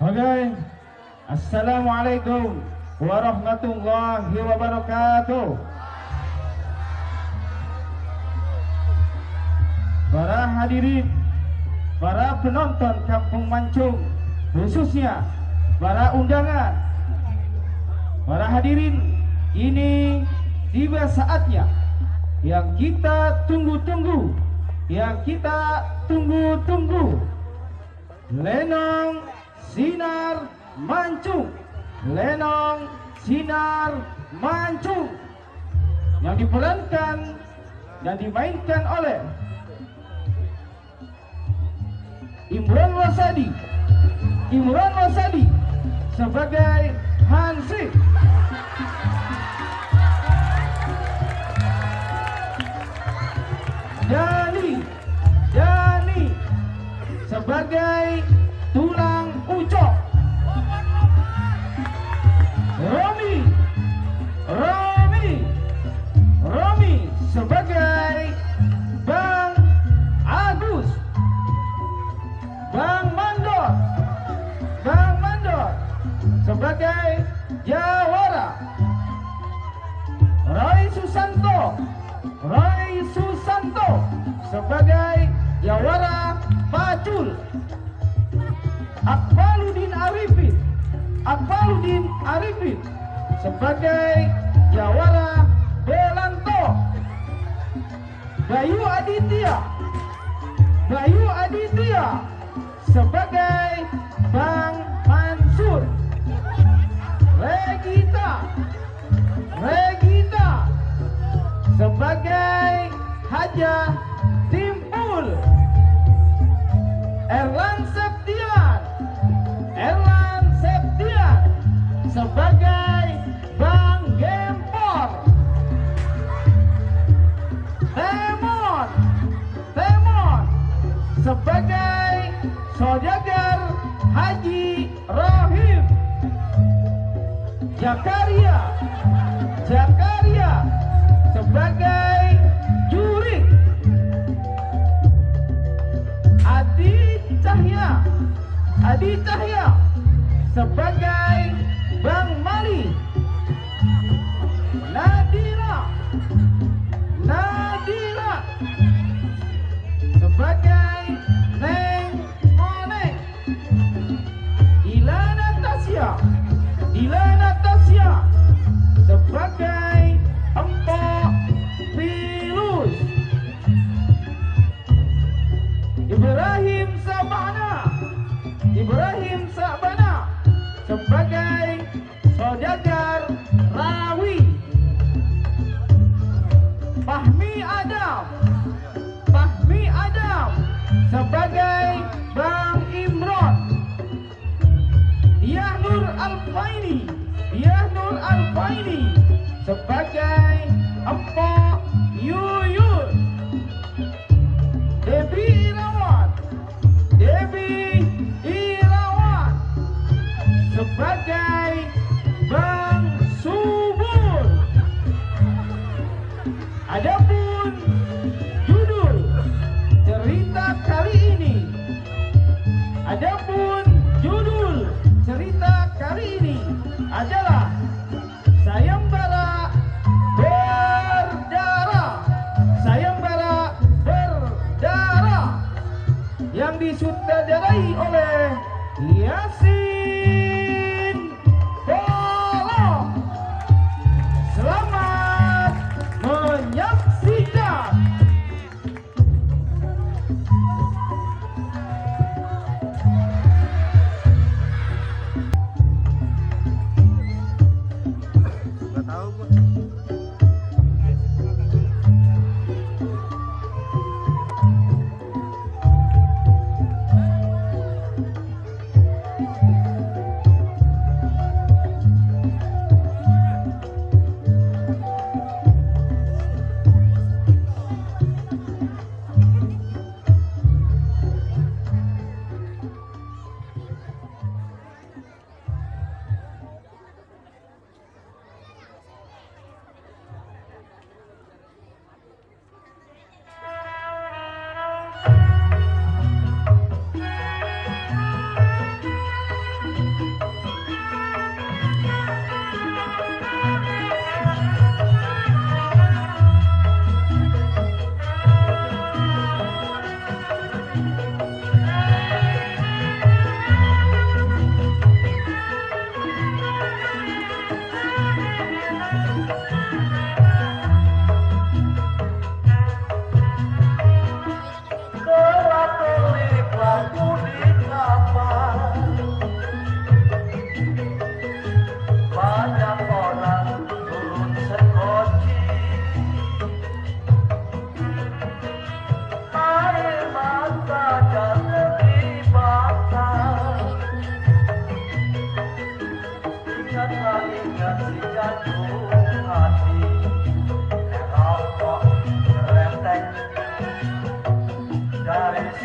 Oke, Assalamualaikum warahmatullahi wabarakatuh. Para hadirin, para penonton Kampung Mancung, khususnya para undangan, para hadirin, ini tiba saatnya yang kita tunggu-tunggu, yang kita tunggu-tunggu. Lenong Sinar Mancung, Lenong Sinar Mancung, yang diperankan dan dimainkan oleh Imran Wasadi sebagai Hansip, Dani sebagai Tulang Ucok, Romi sebagai Bang Agus, Bang Mandor sebagai Jawara, Roy Susanto sebagai Jawara Pacul, Akbaluddin Arifin sebagai Jawara Belanto, Bayu Aditya sebagai Bang Mansur, Regita sebagai Haja Timpul, Erlan Septian sebagai Bang Gempor, Temon sebagai Saudagar Haji Rohim, Jakaria sebagai Jurik, Adi Cahya sebagai Bang Mali, Nadira sebagai Neng Oneng, Ilana Tasya sebagai Empok Pilus, Ibrahim Sabana sebagai Saudagar Rawi, Fahmi Adam sebagai Bang Imron, Yahnur Alfaini sebagai Empok Yuyun, Debi Irawan sebagai Bang Subur. Adapun judul cerita kali ini adalah Sayembara Berdarah yang disutradarai oleh Yasin Polo. Selamat menyaksikan. Nggak tahu gua.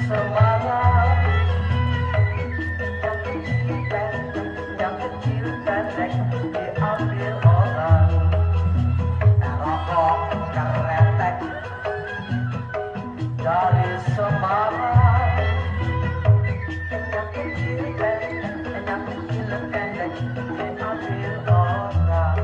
semangat yang kecil pendek diambil orang, rokok keretek dari semangat yang kecil pendek diambil orang.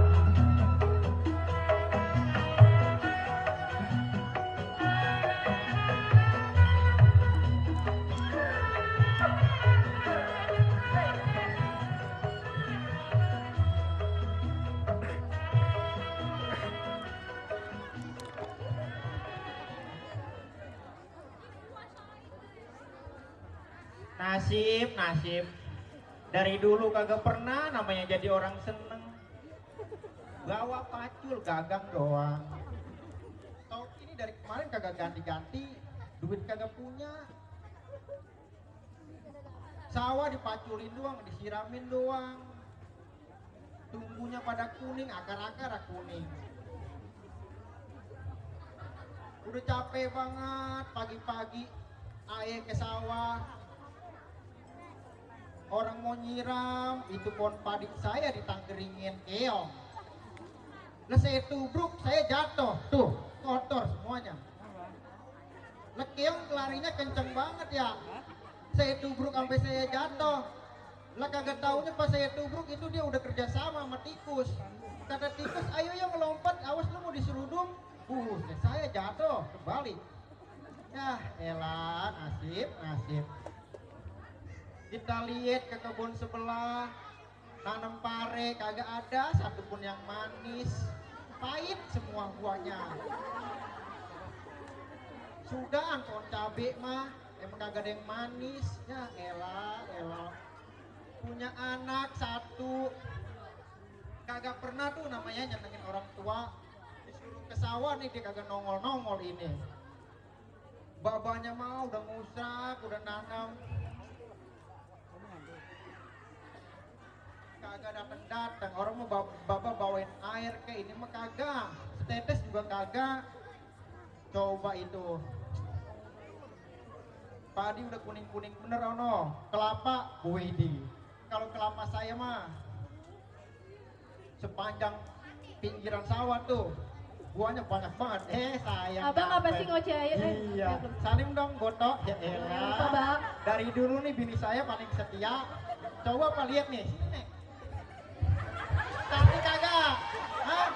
Nasib dari dulu kagak pernah namanya jadi orang seneng. Bawa pacul gagang doang. Tau ini dari kemarin kagak ganti-ganti, duit kagak punya. Sawah dipaculin doang, disiramin doang. Tumbuhnya pada kuning, akar-akar kuning. Udah capek banget pagi-pagi air ke sawah. Orang mau nyiram, itu pohon padi saya ditangkeringin keong. Lah saya tubruk, saya jatuh, tuh kotor semuanya. Lah keong larinya kenceng banget ya. Saya tubruk sampai saya jatuh. Lah kagak taunya pas saya tubruk itu dia udah kerja sama tikus. Kata tikus, ayo yang ngelompat, awas lu mau diserudung. Saya jatuh, kembali. Ya elah, nasib. Kita lihat ke kebun sebelah, tanam pare kagak ada satupun yang manis, pahit semua buahnya. Sudah pohon cabe mah emang kagak ada yang manis. Ya elah. Punya anak satu, kagak pernah tuh namanya nyenengin orang tua. Disuruh ke sawah nih dia kagak nongol ini. Babanya mah udah ngusak, udah nanam. Kagak datang orang mau baba bawain air ke ini mah kagak, setetes juga kagak. Coba itu padi udah kuning bener ono, kelapa buidi. Kalau kelapa saya mah sepanjang pinggiran sawah tuh buahnya banyak banget. Sayang abang apa sih ngoceh aja? Iya, salim dong gotok. Ya elah, Apa, Bang? dari dulu nih bini saya paling setia. Coba apa lihat nih sini. Cantik kagak? Hah?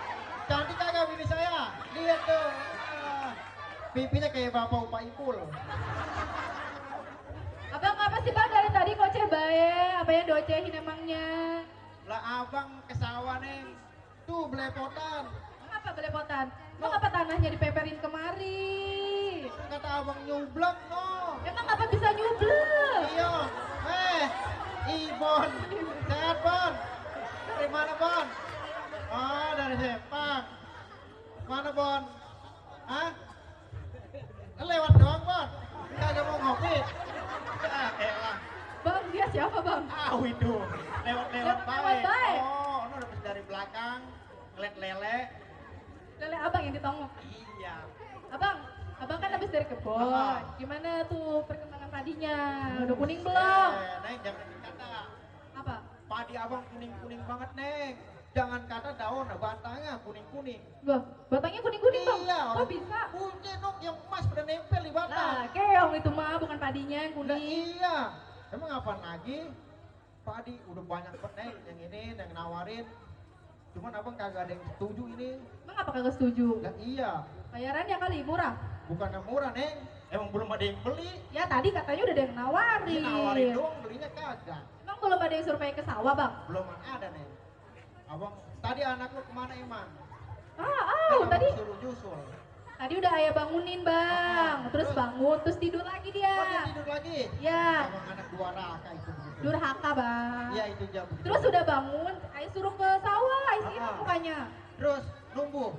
Cantik kagak bini saya? Lihat tuh. Pipinya kayak bapak Upa Ipul. Abang apa sih bang dari tadi ngoceh bae? Apa yang docehin emangnya? Lah abang ke sawah neng. Tuh belepotan. Apa belepotan? Emang apa tanahnya dipeperin kemari? Kata abang nyublek no. Emang apa bisa nyublek? Iya. Ibon. Sehat Bon. Dari mana Bon? Oh dari Sepang. Mana Bon? Hah? Lewat doang Bon. Kagak mau ngopi. Elah. Bang dia siapa bang? Itu. Lewat baik. Oh, udah dari belakang. Ngeliat lele. Lele abang yang ditongok. Iya. Abang kan habis dari kebun. Apa? Gimana tuh perkembangan padinya? Udah kuning belum? Neng jangan dikata. Apa? Padi abang kuning banget neng. Jangan kata daun, batangnya kuning. Bah, batangnya kuning-kuning bang? Iya. Kok bisa? Punya dong yang emas pada nempel di batang. Nah, keong itu mah bukan padinya yang Nah, kuning. iya. Emang apaan lagi? Padi udah banyak banget neng yang ini yang nawarin. Cuman abang kagak ada yang setuju ini. Emang apa kagak setuju? Nah, iya. Bayarannya kali murah. Bukan yang murah neng. Emang belum ada yang beli. Ya tadi katanya udah ada yang nawarin. Ini nawarin doang, belinya kagak. Emang belum ada yang survei ke sawah bang? Belum ada neng. Abang, tadi anak lu kemana emang? Tadi Suruh nyusul. tadi udah ayah bangunin bang, terus bangun, terus tidur lagi Oh, dia dia. tidur lagi? Ya, Abang anak dua raka itu begitu. durhaka bang. Iya itu jam begitu. Terus udah bangun, ayah suruh ke sawah, ayah siram mukanya. Terus numbuh.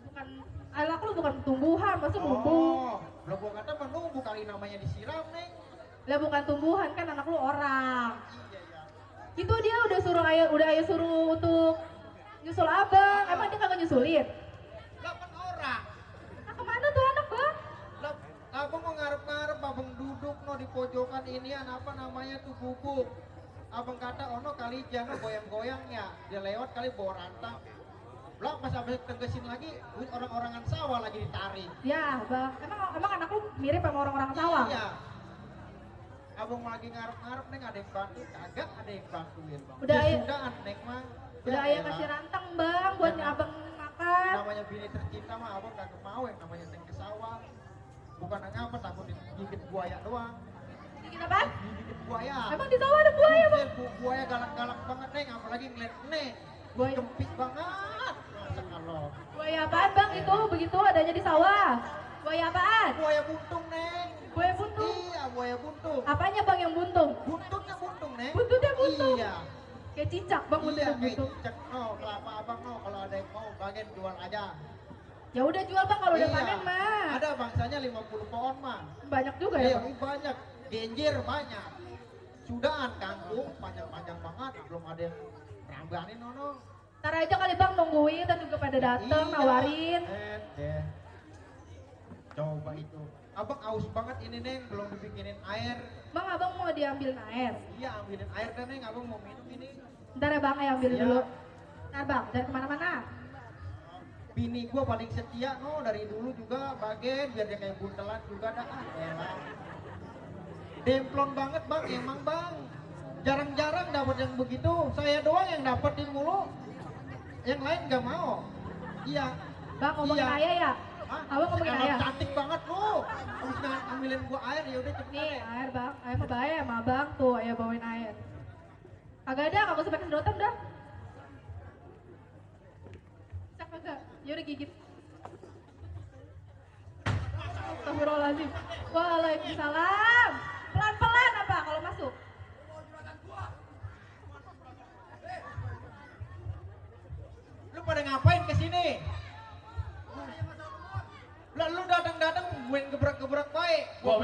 Bukan, anak lu bukan tumbuhan, masa numbuh? Oh, lo gua kata menumbuh kali namanya disiram neng. Lah bukan tumbuhan kan anak lu orang. Iya. Itu dia udah ayah suruh untuk nyusul abang. Emang dia kagak nyusulin? 8 orang. Nah kemana tuh anak bang? Lah, abang mau ngarep-ngarep abang duduk pojokan inian apa namanya tuh gubuk. Abang kata ono kali jangan goyang-goyangnya. Dia lewat kali bawa rantang. Lah pas abang tegesin lagi, orang-orangan sawah lagi ditarik. Ya, Bang. Emang anak lu mirip sama orang-orang sawah? Iya. Abang lagi ngarep-ngarep neng ada yang bantu, kagak ada yang bantuin bang. Udah, Ya ayo. sudah neng mah. Udah Ya ayah elah. kasih rantang, Bang, buat Jangan. abang makan. Namanya bini tercinta mah abang kagak mau yang namanya neng ke sawah. Bukan ngapa takut digigit buaya doang. Dikit apa? Digigit buaya. Emang di sawah ada buaya, Bang? Buaya galak-galak banget neng, apalagi ngeliat neng. Buaya. Kempit banget. Masa kalau Buaya apaan, Bang? Itu begitu adanya di sawah. Buaya apaan? buaya buntung neng. Buaya buntung. Iya buaya buntung. Apanya, Bang, yang buntung? Buntutnya buntung neng. Buntutnya buntung. Iya. Kayak cicak, Bang, Iya buntutnya kayak buntung. cicak no, kelapa abang no, kalau ada yang mau bagian jual aja. Ya udah jual, Bang, kalau udah Iya. panen mah. Ada bangsanya 50 pohon mah. Banyak juga ya, Iya Bang. banyak, genjer banyak. Sudahan kangkung panjang-panjang banget, belum ada yang rambanin nono. Ntar aja kali, Bang, nungguin dan juga pada dateng, Iya. nawarin. Deh. Coba itu. Abang aus banget ini neng, belum dibikinin air. Bang, abang mau diambil air. Iya ambilin air deh neng, abang mau minum ini. Ntar ya, Bang, ayo ambil Iya. dulu. Ntar, Bang, jangan kemana-mana. Bini gua paling setia no, dari dulu juga bagian biar dia kayak buntelan juga dah. Elah. Demplon banget bang, emang bang. Jarang-jarang dapat yang begitu. Saya doang yang dapetin mulu. Yang lain gak mau. Iya. Bang, ngomongin Iya. ayah ya? Hah? Abang ngomongin Sekarang ayah? cantik banget lu. Terus jangan ambilin gua air ya udah cepet. Nih, air, Bang. Ayah mah bahaya sama abang tuh, ayah bawain air. Kagak ada, kagak usah pakai sedotan dah. Cak kagak, ya udah gigit. Astagfirullahaladzim. Waalaikumsalam. Pelan-pelan apa kalau masuk? Lu pada ngapain kesini? Lah lu datang-datang gue gebrak-gebrak baik. Gua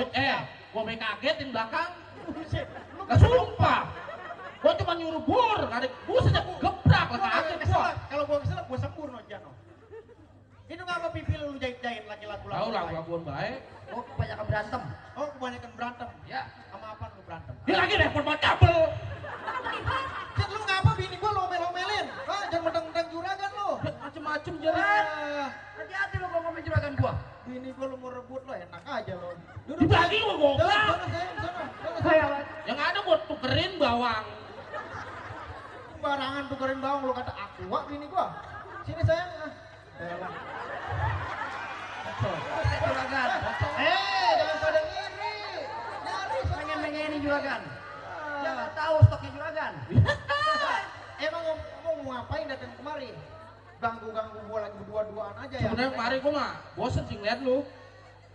kagetin belakang. Lu Gak sumpah. Gua cuma nyuruh bur, kadek buset ya gebrak lah kaget gua. Kalau gua keselak gua sempur no Jano. Itu ngapa pipi lu jahit-jahit laki-laki Tahu lah lakuan baik. Oh, kebanyakan berantem. Oh kebanyakan berantem. Ya. Sama apa lu berantem? Dia lagi deh mau kabel. Cek lu ngapa bini gua lu omel-omelin? Ah jangan mentang-mentang juragan lu. Macem-macem jadi. Ah, Hati-hati lo kalau ngomongin juragan gua. bini gua lu mau rebut lo enak aja lo. Dibagi lu goblok. Sana sayang, sana. Kayak apa? Yang ada gua tukerin bawang. Barangan tukerin bawang lu kata aqua bini gua. Sini sayang. Ah. Elah. Juragan. Jangan pada ngiri. Nyari Pengen-pengenin juragan. Jangan tahu stoknya juragan. Emang mau ngapain datang kemari? Ganggu-ganggu gua lagi berdua-duaan aja ya. Sebenarnya kemarin gua mah bosen sih ngeliat lu.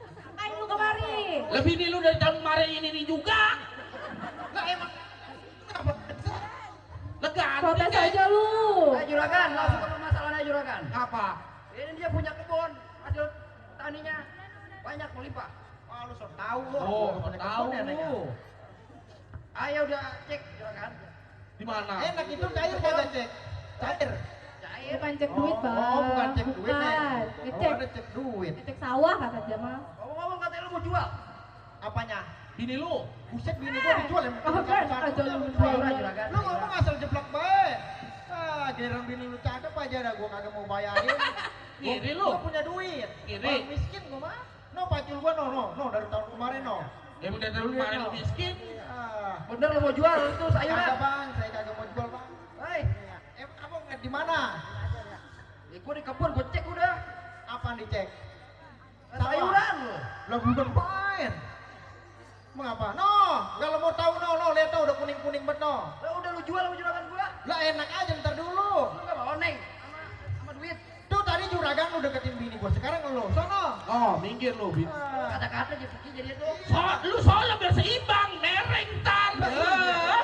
Ngapain lu kemari? Lebih nih lu dari tahun kemarin ini juga. Lah emang kenapa? Lega. Protes aja lu. Juragan, langsung ke masalahnya juragan. Apa? Ini dia punya kebun, hasil taninya banyak melimpah. Wah lu so tau lu. Oh, Gua punya tahu kebun ya, Neng, ya. lu. Ayo udah cek juragan. Di mana? Enak itu cair kagak cek? Cair. Cair. Bukan cek duit, Bang. Oh, bukan cek duit Neng. Bukan. Oh, Ngecek. ada cek duit. Ngecek sawah kata dia mah. Ngomong-ngomong katanya lu mau jual. Apanya? Bini lu. Buset bini gua dijual yang Oh, kan, aja lu Jual jual. juragan. Lu ngomong asal jeblak baik. Ah, giliran bini lu cakep aja dah gua kagak mau bayarin. Kiri lu. Gua punya duit. Kiri. Orang miskin gua mah. No pacul gua no dari tahun kemarin no. Yang udah dari kemarin lu miskin. Ah, Bener lu mau jual itu kagak sayuran. bang, saya kagak mau jual bang. Hei, Abang ngeliat di mana? ya gua di kebun gua cek udah. Apaan dicek? Sayuran lu. Lah bukan main. Mengapa? No, kalau mau tahu no, lihat tuh udah kuning-kuning banget no. Lah udah lu jual sama juragan gua. Lah enak aja ntar dulu. Lu enggak bawa neng sama duit. Tuh tadi juragan lu deketin bini gua, sekarang lu. Sono. Oh, minggir lu. Ah, Kata-kata jadi itu. Lu soalnya biar seimbang, mereng tar. lah,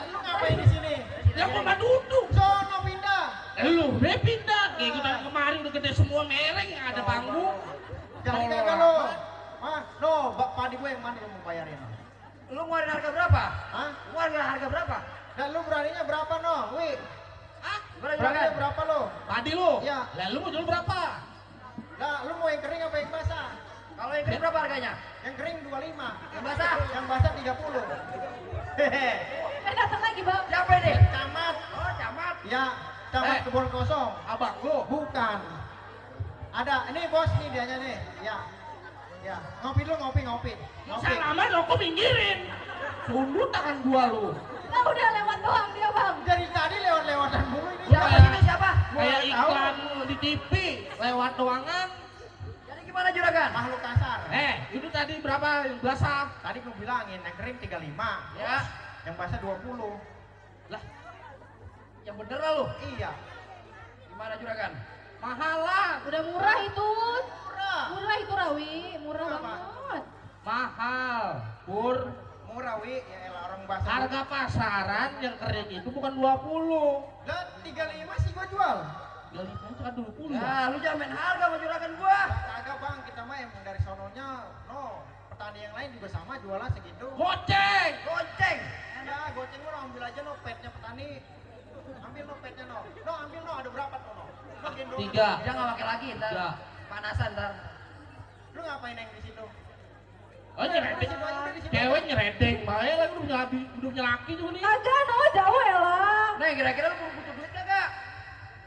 lu ngapain di sini? Ya gua mah duduk. Sono pindah. Lu be pindah. Kayak kita kemarin udah gede semua mereng, ada panggung. Jadi kagak lu. Mah, no, padi gue yang mana yang mau bayarin? Lu ngeluarin harga berapa? Hah? Ngeluarin harga berapa? Dan lu beraninya berapa no? Wih, Hah? beraninya berapa lu? Padi lu. Iya. Lah lu mau jual berapa? Lah, lu mau yang kering apa yang basah? Kalau yang kering berapa harganya? Yang kering 25. Yang basah? Yang basah 30. Hehe. Datang lagi bang. Siapa ini? Camat. Oh, camat. Ya, camat kebun kosong. Abang lu. Bukan. Ada, ini bos nih dianya nih. Ya. Ya, ngopi dulu, ngopi. Ngopi. Salaman lo kok minggirin. Sundut tangan gua lu. Nah udah lewat doang dia bang. Dari tadi lewat-lewatan mulu ini. Siapa sini siapa? Kayak Gua tahu. iklan di TV lewat doangan. Jadi gimana juragan? Makhluk kasar. Itu tadi berapa yang basah? Tadi gue bilangin yang kering 35. Ya. Yang basah 20. Lah, Yang bener lah lu. Iya. Gimana juragan? mahalan. Udah murah itu. Murah. Murah itu Rawi. Murah Murah, banget. Mahal. Pur, Murah wi, ya elah orang basah. harga pasaran yang kering itu bukan 20. Lah 35 sih gua jual. 25 itu kan 20 ya. Ya, lu jangan main harga sama juragan gua. Kagak bang, kita mah emang dari sononya no. Petani yang lain juga sama jualnya segitu. Goceng. Gonceng. Ya goceng lo ambil aja no petnya petani. Ambil no petnya no. No ambil no, ada berapa tuh no? No gendong. 3. Dia nggak pakai lagi ntar. Ya. Panasan ntar. Lu ngapain yang di situ? Oh nyeredeng. Cewek nyeredeng. Makanya lagi udah punya laki juga nih. Kagak no, jauh ya lah. Nah, kira-kira lu butuh duit kagak?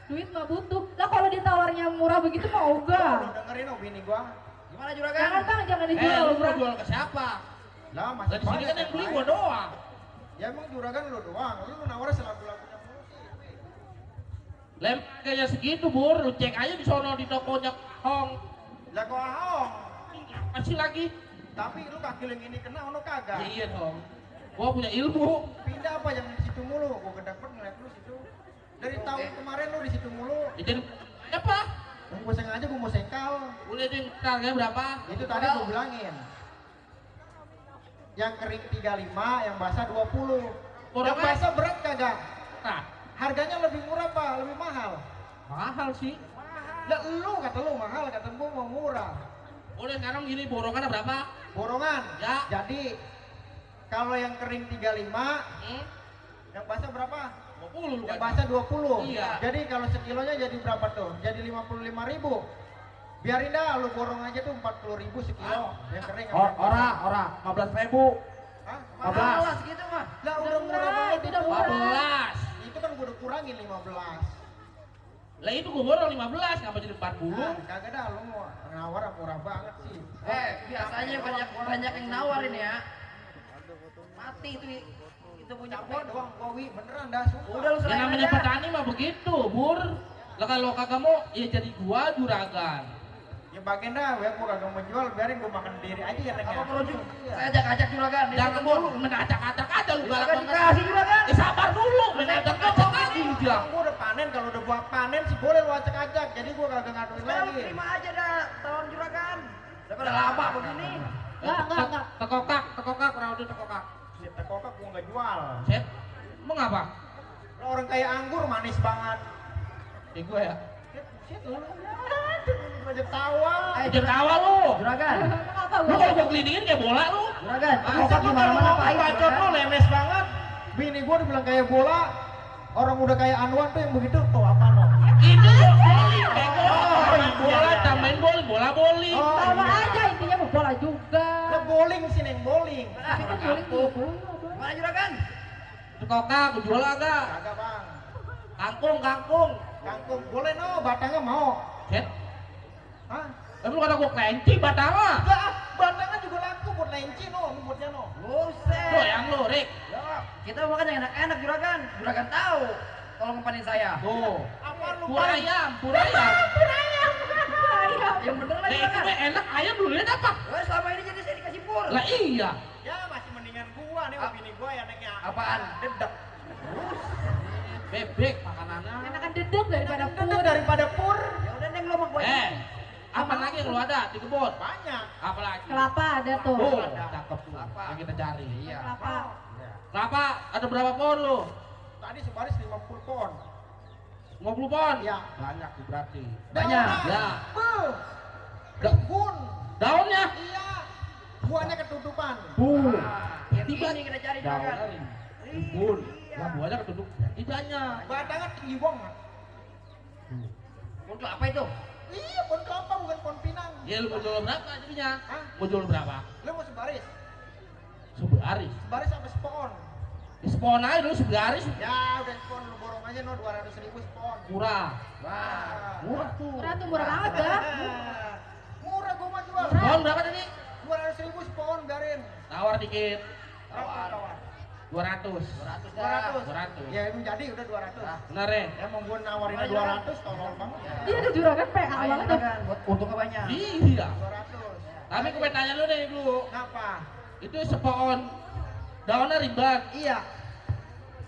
Duit mah butuh. Lah kalau ditawarnya murah begitu mau Lu enggak? dengerin no bini gua. Gimana juragan? Jangan bang, jangan dijual Lu mau murah. jual ke siapa? Lah masih Dari sini kan yang beli gua doang. Ya emang juragan lu doang. Lu nawar selagu-lagunya mulu sih. Lem kayak segitu Bur, lu cek aja di sono di tokonya Hong. Lah kok ahong. Masih lagi. Tapi lu kaki yang ini kena ono kagak. Ya iya dong. Gua punya ilmu. Pindah apa yang di situ mulu? Gua kedapet ngeliat lu situ. Dari tahun kemarin lu di situ mulu. Ya, jadi apa? Gua sengaja gua mau sekal. Udah deh, harganya berapa? Itu tadi gua bilangin. Yang kering 35, yang basah 20. Yang Borongan? basah berat kagak? Nah, Harganya lebih murah apa? Lebih mahal? mahal sih. Lah lu kata lu mahal, kata gua mau murah. Udah sekarang gini, borongan berapa? Borongan. Ya. Jadi kalau yang kering 35, yang basah berapa? 20 lu Yang kan. basah 20. Iya. Jadi kalau sekilonya jadi berapa tuh? Jadi 55.000. Biarin dah lu borong aja tuh 40.000 sekilo. Yang kering. Ora, 15.000. Hah? Mahal lah segitu mah. Lah udah murah Murah, banget itu itu. udah murah. 14. Itu kan gua udah kurangin 15. Lah itu gua borong 15, ngapa jadi 40? Nah, kagak dah lu mau nawar murah banget sih. Biasanya banyak yang nawarin ya. Mati itu punya Capek kebun. doang gua wi, beneran dah sumpah. Udah lu Ya serahin namanya aja. petani mah begitu, Bur. Lah kalau kagak mau, ya jadi gua juragan. Ya bagian dah, gua kagak mau jual, biarin gua makan sendiri aja ya Neng. Apa ya. perlu juga? Iya. Saya ajak-ajak juragan. Di Jangan kebun. dulu, menacak-acak aja lu galak Juragan banget. dikasih juragan. Sabar dulu, menacak-acak lagi dia. Gua udah panen, kalau udah buat panen sih boleh lu acak-acak. Jadi gua kagak ngaduin Sekarang lagi. terima aja dah tawaran juragan. Daripada lama begini. Enggak. Tekokak, rawutin tekokak. Si tekokak gua nggak jual. Set, mau ngapa? Lo orang kayak anggur manis banget. Gua ya. Shit lu. Aduh, aja tawa. Jangan tawa lu. Juragan. Kenapa Lu kalau gua kelilingin kayak bola lu. Juragan. Masa Tekokak lu gimana-mana kalau pahit. bacot lu juragan. lemes banget. Bini gua dibilang kayak bola. Orang udah kayak Anwar tuh yang begitu tuh apa no? Itu bola, tambahin bola bowling. Oh, Sama iya. aja intinya mau bola juga. Lo bowling sih neng bowling. Tapi kan bowling juga bola. Gimana juragan? Tekokak, gua jual agak. Kagak bang. Kangkung. Kangkung boleh no, batangnya mau. Set, Hah? tapi lu kata gua kelenci batangnya. Enggak, batangnya juga laku buat lenci no, buatnya no. Buset. Lo yang lu, Rik. Ya, kita makan yang enak-enak juragan. Juragan tahu. Tolong ngempanin saya. Tuh. Apa lu Pur Bang? ayam. Yang bener lah Lah itu juragan. mah enak ayam dulu lihat apa? Wah, selama ini jadi saya dikasih pur. Lah iya. Ya masih mendingan gua nih, bini gua ya neng ya. Apaan? Dedek. Bebek makanannya. Enakan dedek daripada Dedek pur. daripada pur. Ya udah neng lo mau buat. Apa lagi yang lu ada di kebun? Banyak. Apa lagi? Kelapa ada tuh. Oh, cakep tuh. Kelapa. Yang kita cari. Iya. Kelapa. Kelapa ada berapa pohon lu? Tadi sebaris 50 pohon. 50 pohon? Iya. Banyak tuh berarti. Banyak. Ya. Rimbun. Daunnya? Iya. Buahnya ketutupan. Yang Tiba. ini kita cari Daunnya juragan. rimbun. Lah buahnya ketutup. Idanya. Batangnya tinggi banget. Untuk apa itu? Iya, pohon kelapa bukan pohon pinang. Ya lu mau jual berapa jadinya? Hah? Mau jual berapa? Lu mau sebaris? Sebaris. Sebaris apa spon? Di spon aja dulu sebaris. Ya udah spon lu borong aja 200.000 spon. Murah. Wah, Murah tuh. Murah tuh, murah banget dah. Murah gua mah jual. Spon berapa tadi? 200.000 spon biarin. Tawar dikit. Tawar. 200. 200. 200. Ya emang jadi udah 200. Benar ya? Emang gua nawarin 200 tolol banget. Dia ada juragan PA banget tuh. Buat untungnya banyak. Iya. 200. Tapi gue pengen tanya lu nih dulu. Kenapa? Itu spon daunnya ribat. Iya.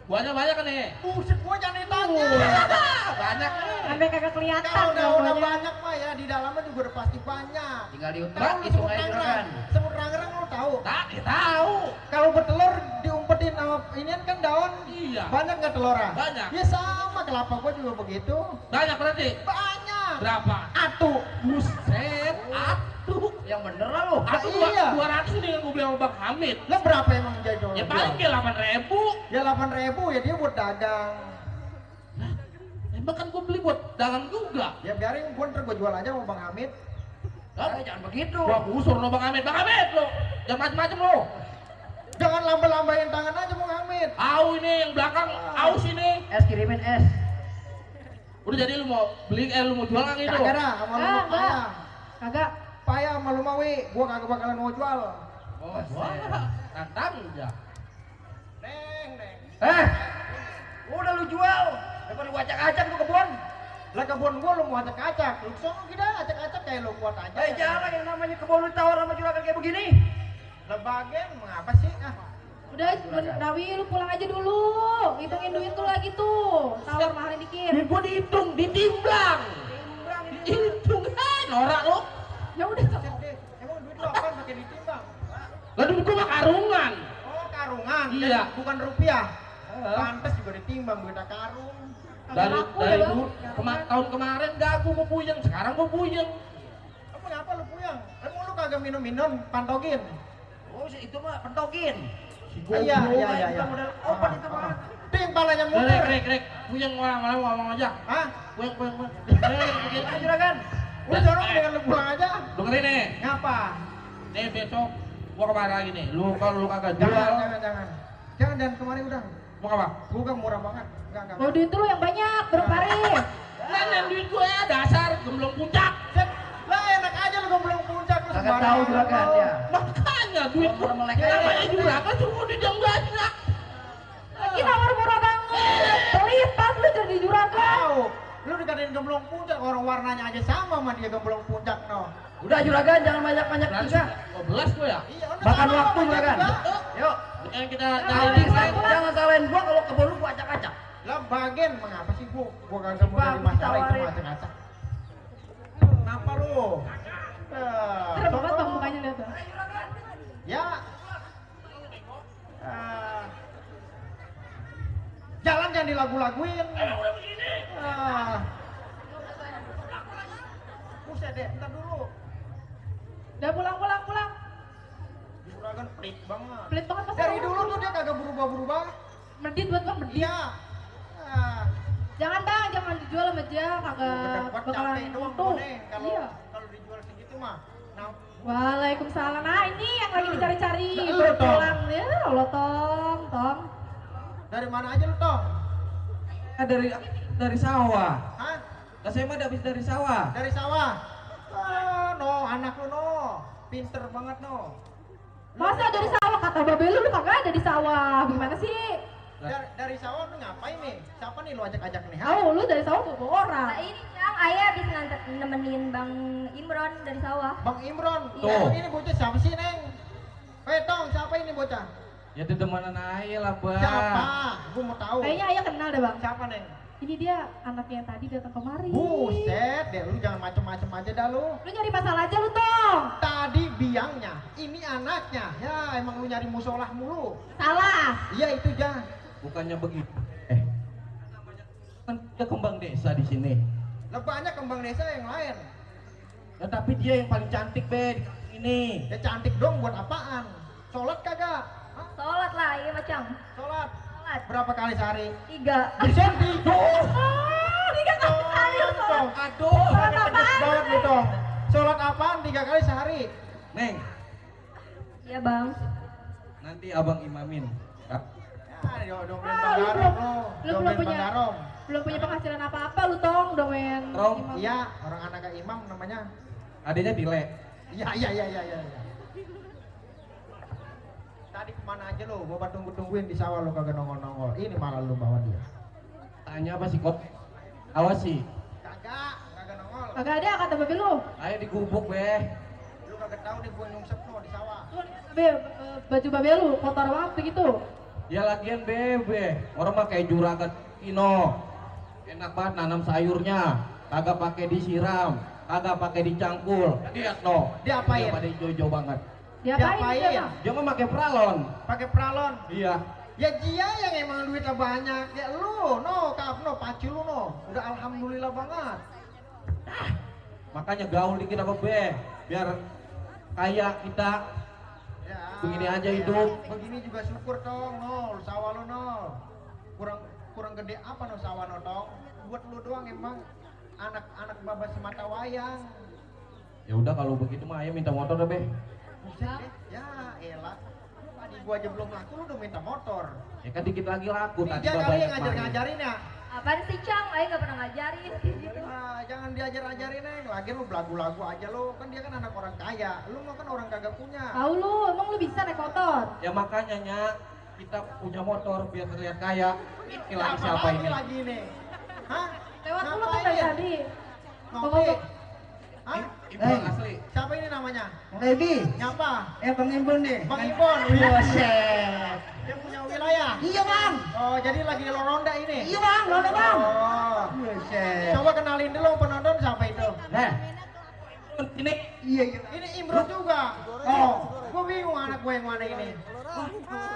Buahnya banyak kan nih? Buset gua jangan ditanya. Banyak nih. Sampai kagak kelihatan Kalau udah namanya. banyak mah ya di dalamnya juga udah pasti banyak. Tinggal Tahu diutak, lu hitung semut aja rangrang? juragan. Semut rangrang lu tahu? Tak tahu. Kalau bertelur diumpetin sama inian kan daun. Iya. Banyak nggak telurnya? Banyak. Ya sama kelapa gua juga begitu. Banyak berarti. Banyak. Berapa? Atuh. Buset, atuh. Yang bener lah lu. Atuh Iya. 200 nih yang gue beli sama Bang Hamid. Lah berapa emang jadi jual? Ya paling kayak 8.000. Ya 8.000 ya dia buat dagang. Emang kan gue beli buat dagang juga. Ya biarin gua ntar gua jual aja sama Bang Hamid. Jangan begitu. Gua usur lo Bang Hamid. Bang Hamid lo. Jangan macem-macem lo. Jangan lamba-lambain tangan aja Bang Hamid. Au ini yang belakang, aus ini. Es kirimin es. Udah jadi lu mau beli lu mau jual nggak itu? Kagak dah, sama lu Enggak. payah. Kagak. Payah sama lu Mawi, gua kagak bakalan mau jual. Oh, wah, tantang aja. Neng. Udah lu jual. Daripada lu acak-acak lu kebun. Lah kebun gua lu mau acak-acak. Lu sono kita acak-acak kayak lu buat aja. Jangan yang namanya kebun lu tawar sama juragan kayak begini. Lah bagian mengapa sih? Ah, Udah, Rawi lu pulang aja dulu. Hitungin duit tuh lagi tuh. Tawar mahalin dikit. Duit gua dihitung, ditimbang. Dihitung, norak lo. Ya udah tuh. emang duit lu apa pakai ditimbang? Lah duit gua mah karungan. Oh, karungan. Iya. Bukan rupiah. Pantes juga ditimbang duit karung. Dari Laku ya, Bang. dulu tahun kemarin gagu gua puyeng, sekarang gua puyeng. Apa ngapa lu puyang? Emang lu kagak minum pantogin? Oh, itu mah pentokin. Iya. Bukan model open itu mah. Ting palanya Rek, muter. rek, puyeng ngomong aja. Hah? Puyeng. Ayo juragan. Udah sono dengan lu pulang aja. Dengerin nih, Ngapa? nih besok gua kemana lagi nih? Lu kalau lu kagak jual, Jangan. Jangan dan kemarin udah. mau apa? Gua kan murah banget. Enggak. Mau duit lu yang banyak, berparit. Kan yang duit gua ya dasar gemblong puncak. Set. Lah enak aja lu gemblong puncak lu Kagak tahu juragan ya. Makanya duit gua Melek yang aja. namanya juragan cuma duit yang banyak. Lagi tawar murah banget. Pelit pas lu jadi juragan. Tahu. Lu dikatain gemblong puncak, orang warnanya aja sama sama dia gemblong puncak no. Udah juragan jangan banyak-banyak juga. 12 gua ya. Iya, udah Makan sama waktu sama juragan. juga. Yuk. Yang kita Jangan cari lain. salahin gua kalau kebun lu gua acak-acak. Lah bagian mengapa sih gua kagak mau dari Bagus masalah itu ditawarin. macam-macam. Kenapa lu? Serem banget bang mukanya lihat tuh. Ya. Jalan jangan dilagu-laguin. Buset deh, bentar dulu. Udah pulang. Juragan pelit banget. Pelit banget pas Dari dulu tuh dia kagak berubah-berubah. Medit buat bang, medit. Iya. Jangan bang, jangan dijual sama dia, kagak Dapat bakalan capek doang untung. nih kalau Iya. kalau dijual segitu mah. Nah, Waalaikumsalam. Nah ini yang lagi dicari-cari. Nah, lu, Baru Tong. pulang. Ya Allah tong. dari mana aja lu, Tong? Dari sawah. Hah? Lah saya mah habis dari sawah. Dari sawah. No, anak lu no. Pinter banget no. Masa dari sawah kata babe lu kagak ada di sawah. Gimana sih? Dari sawah lu ngapain nih? Siapa nih lu ajak-ajak nih? Ha? Oh, lu dari sawah bawa orang. Nah ini Cang, ayah habis nganter nemenin Bang Imron dari sawah. Bang Imron. Tuh. Ini bocah siapa sih, Neng? Tong, siapa ini bocah? Ya temenan aja lah, Bang. Siapa? Gua mau tahu. Kayaknya ayah kenal deh bang. Siapa, Neng? Ini dia anaknya yang tadi datang kemari. Buset, deh lu jangan macem-macem aja dah lu. Lu nyari masalah aja lu tong. Tadi biangnya, ini anaknya. Ya, emang lu nyari musolah mulu. Salah. Iya itu jah. Bukannya begitu. Kan dia kembang desa di sini. Lah banyak kembang desa yang lain. Ya tapi dia yang paling cantik, Be, di kampung ini. Ya cantik dong buat apaan? Sholat kagak? Hah? Sholat lah, iya macam. Sholat. Sholat. Berapa kali sehari? 3. Buset di. Oh, dia kagak sayur dong. Aduh. Tegas banget lu dong. Sholat apaan 3 kali sehari? Neng, Iya bang. nanti abang imamin. Ya. Ya, udah main Ah, lu Bang belum- Garom lo. lu Udah belum main punya- Bang Garom. Belum punya penghasilan apa-apa lu tong, udah main. Tong, imam. Iya, orang anak imam namanya. Adanya Dile. Iya. Tadi kemana aja lo? Gua tungguin di sawah lo kagak nongol-nongol. Ini malah lu bawa dia. Tanya apa sih kot? Awas sih. Kagak nongol. Kagak ada kata babe lu. Ayo digubuk be. Lu kagak tahu nih gua nyungsep lo di sawah. Babe, baju babe lu kotor banget begitu. Ya lagian bebe. Orang mah kayak juragan Kino. Enak banget nanam sayurnya. Kagak pakai disiram. Kagak pakai dicangkul. Lihat no. Diapain? Dia pada hijau-hijau banget. Diapain dia, Bang? Dia mah pakai pralon. Pakai pralon. Iya. Ya dia yang emang duitnya banyak. Ya lu, pacu lu Udah alhamdulillah banget. Makanya gaul dikit apa be. Biar kaya kita. Ya, Begini aja hidup. Begini juga syukur dong, sawah lo kurang gede apa sawah dong. Buat lu doang emang anak babas semata wayang. Ya udah kalau begitu mah ayo minta motor deh be. Buset deh, ya elah. Tadi gua aja belum laku lu udah minta motor. Ya kan dikit lagi laku. Tadi Dia mah kali banyak yang ngajarin ya. Apaan sih Cang? Ayo nggak pernah ngajarin kayak gitu. Ah, jangan diajar-ajarin Neng. Lagian lu belagu-lagu aja lo. Kan dia kan anak orang kaya. Lu mah kan orang kagak punya. Tahu lu, emang lu bisa naik motor? Ya makanya nya kita punya motor biar terlihat kaya. Ini lagi siapa ini? Lagi nih? Hah? Lewat lu kan Ngapain? dari tadi. Ngopi? Hah? Ibu asli. Siapa ini namanya? Ready? Nyapa? Bang Imbun nih. Bang Ibon. Buset. Dia punya wilayah. Iya bang. Oh, jadi lagi lo ronda ini? Iya bang, Ronda bang. Oh. Buset. Coba kenalin dulu penonton siapa itu? Nah, Ini iya iya. Ini Imron juga. Oh, gue bingung anak gue yang mana ini.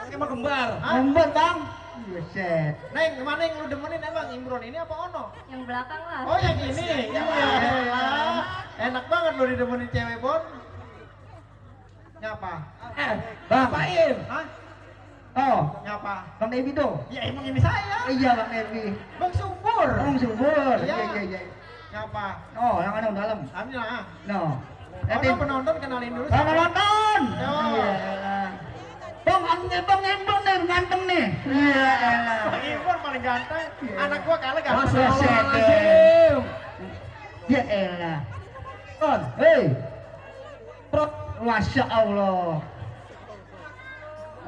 emang kembar. Hah? Imbun bang. Buset. Neng, mana yang lu demenin emang Imron ini apa Ono? Yang belakang lah. Oh, yang ini. Iya. Enak banget lu didemenin cewek, Bon. Nyapa? Bang. Apain? Hah? Oh, Nyapa? Bang Evi dong. Ya emang ini saya. Iya bang Evi. Bang Subur. Bang Subur. Iya. Iya iya. Nyapa? Oh, yang ada dalam. Alhamdulillah. No. Ono penonton kenalin dulu. Bang nonton. Yo. Iya. Bang Imbun nih ganteng nih. Iya. Bang Imron paling ganteng. Anak gua kalah ganteng. Astagfirullahaladzim. Ya elah. Ton, hei. Prot, Masya Allah.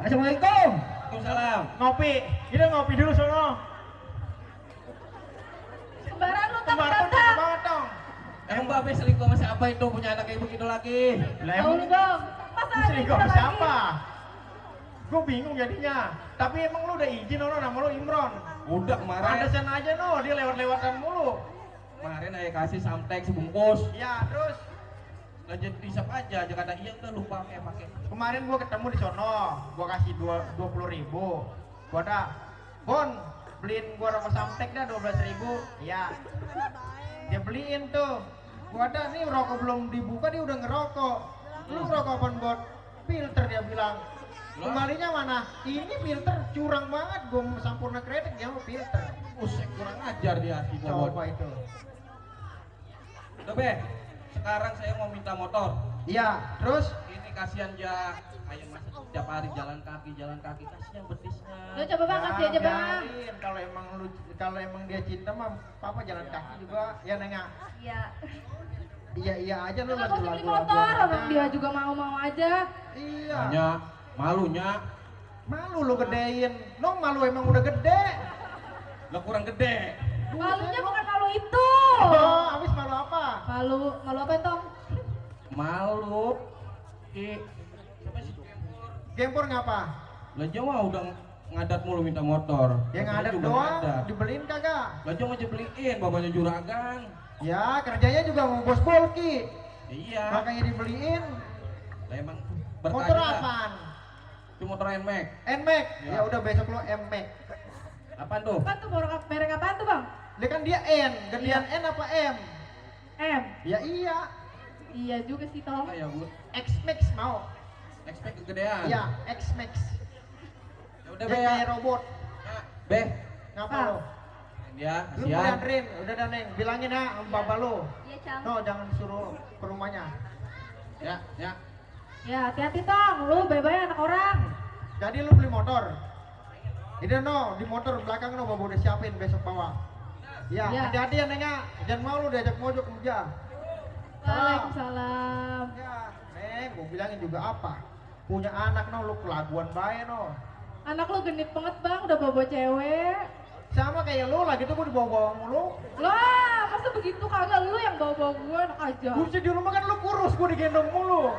Assalamualaikum. Waalaikumsalam. Ngopi. Ini ngopi dulu sono. Sembaran lu tak Kembar pun datang. banget dong. Emang babe selingkuh sama siapa itu punya anak kayak begitu lagi? Lah Tahu lu bang. Masa ada selingkuh yang sama lagi? siapa? Gue bingung jadinya. Tapi emang lu udah izin nama lu Imron. Udah kemarin. Pantesan aja dia lewat-lewatan mulu. Kemarin ayah kasih samtek sebungkus. Ya, terus Lanjut disap aja kata iya udah lupa pakai. kemarin gua ketemu di sono, gua kasih 20.000. Gua dah, Bon, beliin gua rokok samtek dah 12.000. Iya. Dia beliin tuh. Gua ada nih rokok belum dibuka dia udah ngerokok. Lu ngerokok apaan, Bon? Filter dia bilang. Kembalinya mana? Ini filter curang banget. Gua mau Sampurna Kredit dia mau filter. Usek kurang ajar dia si Bobot. Coba itu. Udah be, sekarang saya mau minta motor. Iya, terus Ini kasihan ya, kayak masa setiap hari jalan kaki kasihan betisnya. Lu coba bang kasih aja bang. biarin. Kalau emang dia cinta mah papa jalan kaki juga ya Neng. Iya. Iya aja lu Kenapa sih beli lagu-lagu motor? aja. Orang dia juga mau-mau aja. Iya. Makanya malunya Malu lu gedein. Malu emang udah gede. lo kurang gede. Malunya bukan malu itu. Oh, habis malu apa? Malu apa tong? Malu. Siapa sih? Gempor ngapa? Lajo mah udah ngadat mulu minta motor. Ya Bapaknya ngadat juga doang, ngadat. dibeliin kagak? Lajo mau beliin, bapaknya juragan. Ya, kerjanya juga mau bos bulky. Iya. Makanya dibeliin. Lah emang Motor bertanya. apaan? Itu motor NMAX. NMAX. Ya. Ya udah besok lu MMAX. Apaan tuh? Apa tuh merek apaan tuh bang? Dia kan dia N, gedean N apa M? M. Ya iya. Iya juga sih tong. Ya bu, X-Max mau. expect kegedean. Iya, X-Max. Ya udah Dia be ya. kayak robot. Be, Ngapa Ah. lo? Ya, Lu mau kasihan. dianterin, udah dah Neng, bilangin ya sama bapak lu. Iya, Cang. No, jangan suruh ke rumahnya. Ya, ya. Ya hati-hati Tong, lu bye-bye anak orang. Jadi lu beli motor. Ini no, di motor belakang no, bapak udah siapin besok bawa. Ya, Ya. hati-hati ya Neng ya. Jangan mau lu diajak mojok kerja. Waalaikumsalam. Ya, Neng, gua bilangin juga apa? Punya anak no, lu kelaguan bae no. Anak lu genit banget bang, udah bawa cewek. Sama kayak lu lah gitu, gua dibawa-bawa mulu. Lah, masa begitu kagak lu yang bawa-bawa gue enak aja. Buset di rumah kan lu kurus, gua digendong mulu.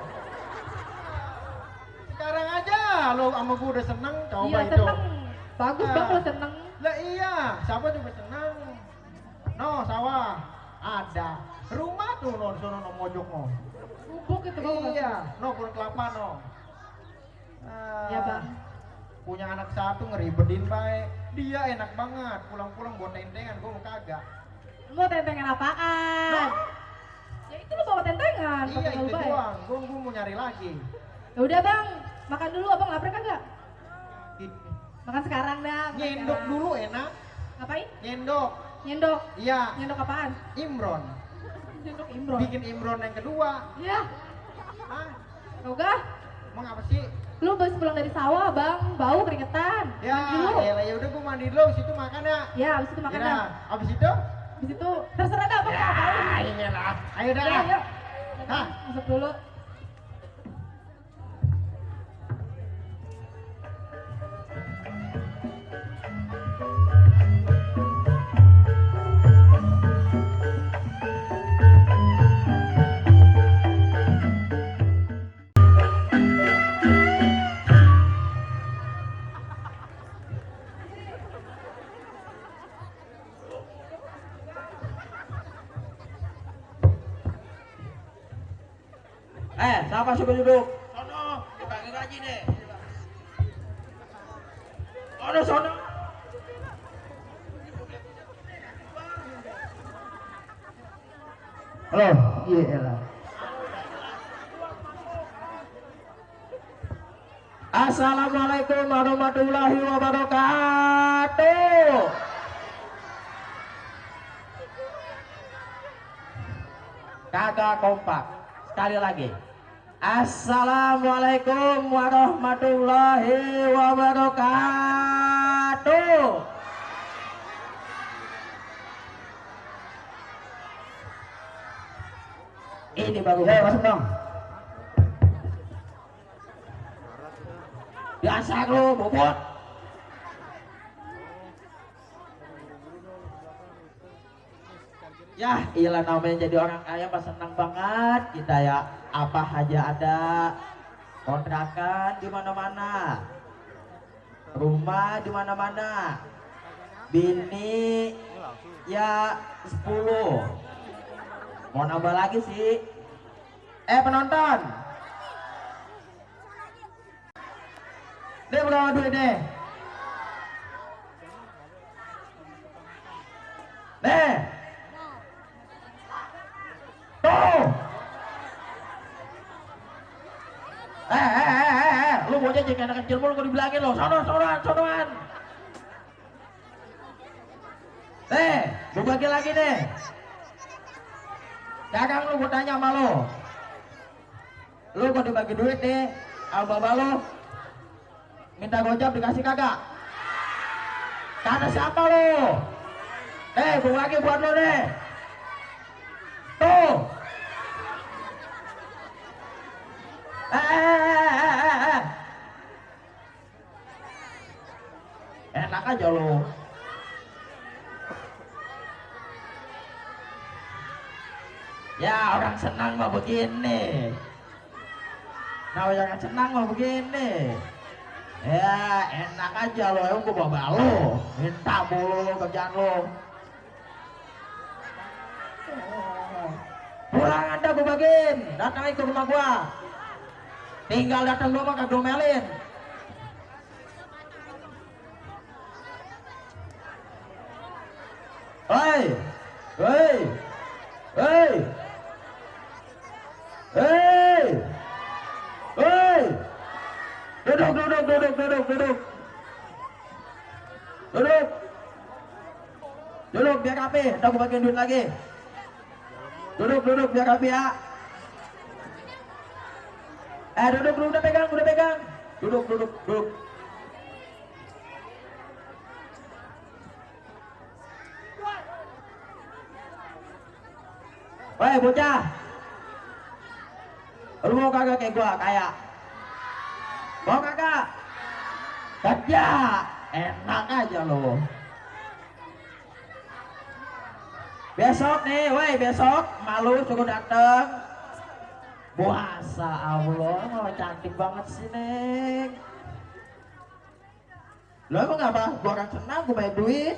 Sekarang aja lu sama gua udah seneng, coba Iya itu. seneng. Bagus bang lu seneng. Lah iya, siapa juga seneng. No, sawah ada. Rumah tuh no, sono no mojok no. Bubuk itu bang. Iya, no pohon kelapa no. Iya bang. Punya anak satu ngeribetin baik. Dia enak banget, pulang-pulang buat tentengan, gua mau kagak. Lu mau tentengan apaan? Ya itu lu bawa tentengan. Iya pakai itu lu baik. doang, gua mau nyari lagi. Ya udah bang, makan dulu abang lapar kagak? Makan sekarang dah. makan Nyendok sekarang. dulu enak, Ngapain? nyendok. Nyendok. Iya, Nyendok apaan? imron. Nyendok imron. Bikin imron yang kedua. Ya, Hah? kagak. Emang apa sih? Lu baru pulang dari sawah bang, bau keringetan. Ya, Mandi dulu. ya udah gua mandi dulu, situ makan ya. Ya, abis itu makan Ya, dah. abis itu? Abis itu terserah dah abang mau ngapain. iya lah. Ayo dah. Ya, yuk. Hah? Masuk dulu. Siapa suka duduk? Sono, dibagi gaji deh. Sono, sono. Halo, iya lah. Assalamualaikum warahmatullahi wabarakatuh. Kagak kompak. Sekali lagi. Assalamualaikum warahmatullahi wabarakatuh. Ini baru. Masuk dong. Biasa lu bobot. Ya, iyalah namanya jadi orang kaya pas senang banget kita ya. Apa aja ada. Kontrakan di mana-mana. Rumah di mana-mana. Bini ya 10. Mau nambah lagi sih. Penonton. Deh berapa duit deh? Nih. Tuh. Lu bocah jadi anak kecil mulu, gua dibilangin lo. Sonoan. Gua bagi lagi deh. Dagang lu, gua tanya sama lu. Lu gua dibagi duit nih, sama bapak lu. Minta gojek dikasih kagak? Karena siapa lu? Gua lagi buat lu nih. Tuh. Enak aja lu. Ya orang senang mah begini. Nah orang senang mah begini. Ya enak aja lo, emang gua bawa lu. Minta mulu kerjaan lu. Pulang anda gua bagiin, datang ke rumah gua. Tinggal datang rumah kagak domelin. Hei. Duduk. Duduk biar rapi, ntar gue bagiin duit lagi. Duduk biar rapi ya. Duduk udah pegang. Duduk. Woi bocah, lu mau kagak kayak gua kaya? Mau kagak? Kerja, enak aja lo. Besok nih, woi besok malu suruh dateng. Puasa Allah, cantik banget sih Neng. Lo emang apa? Gua orang senang, gua banyak duit.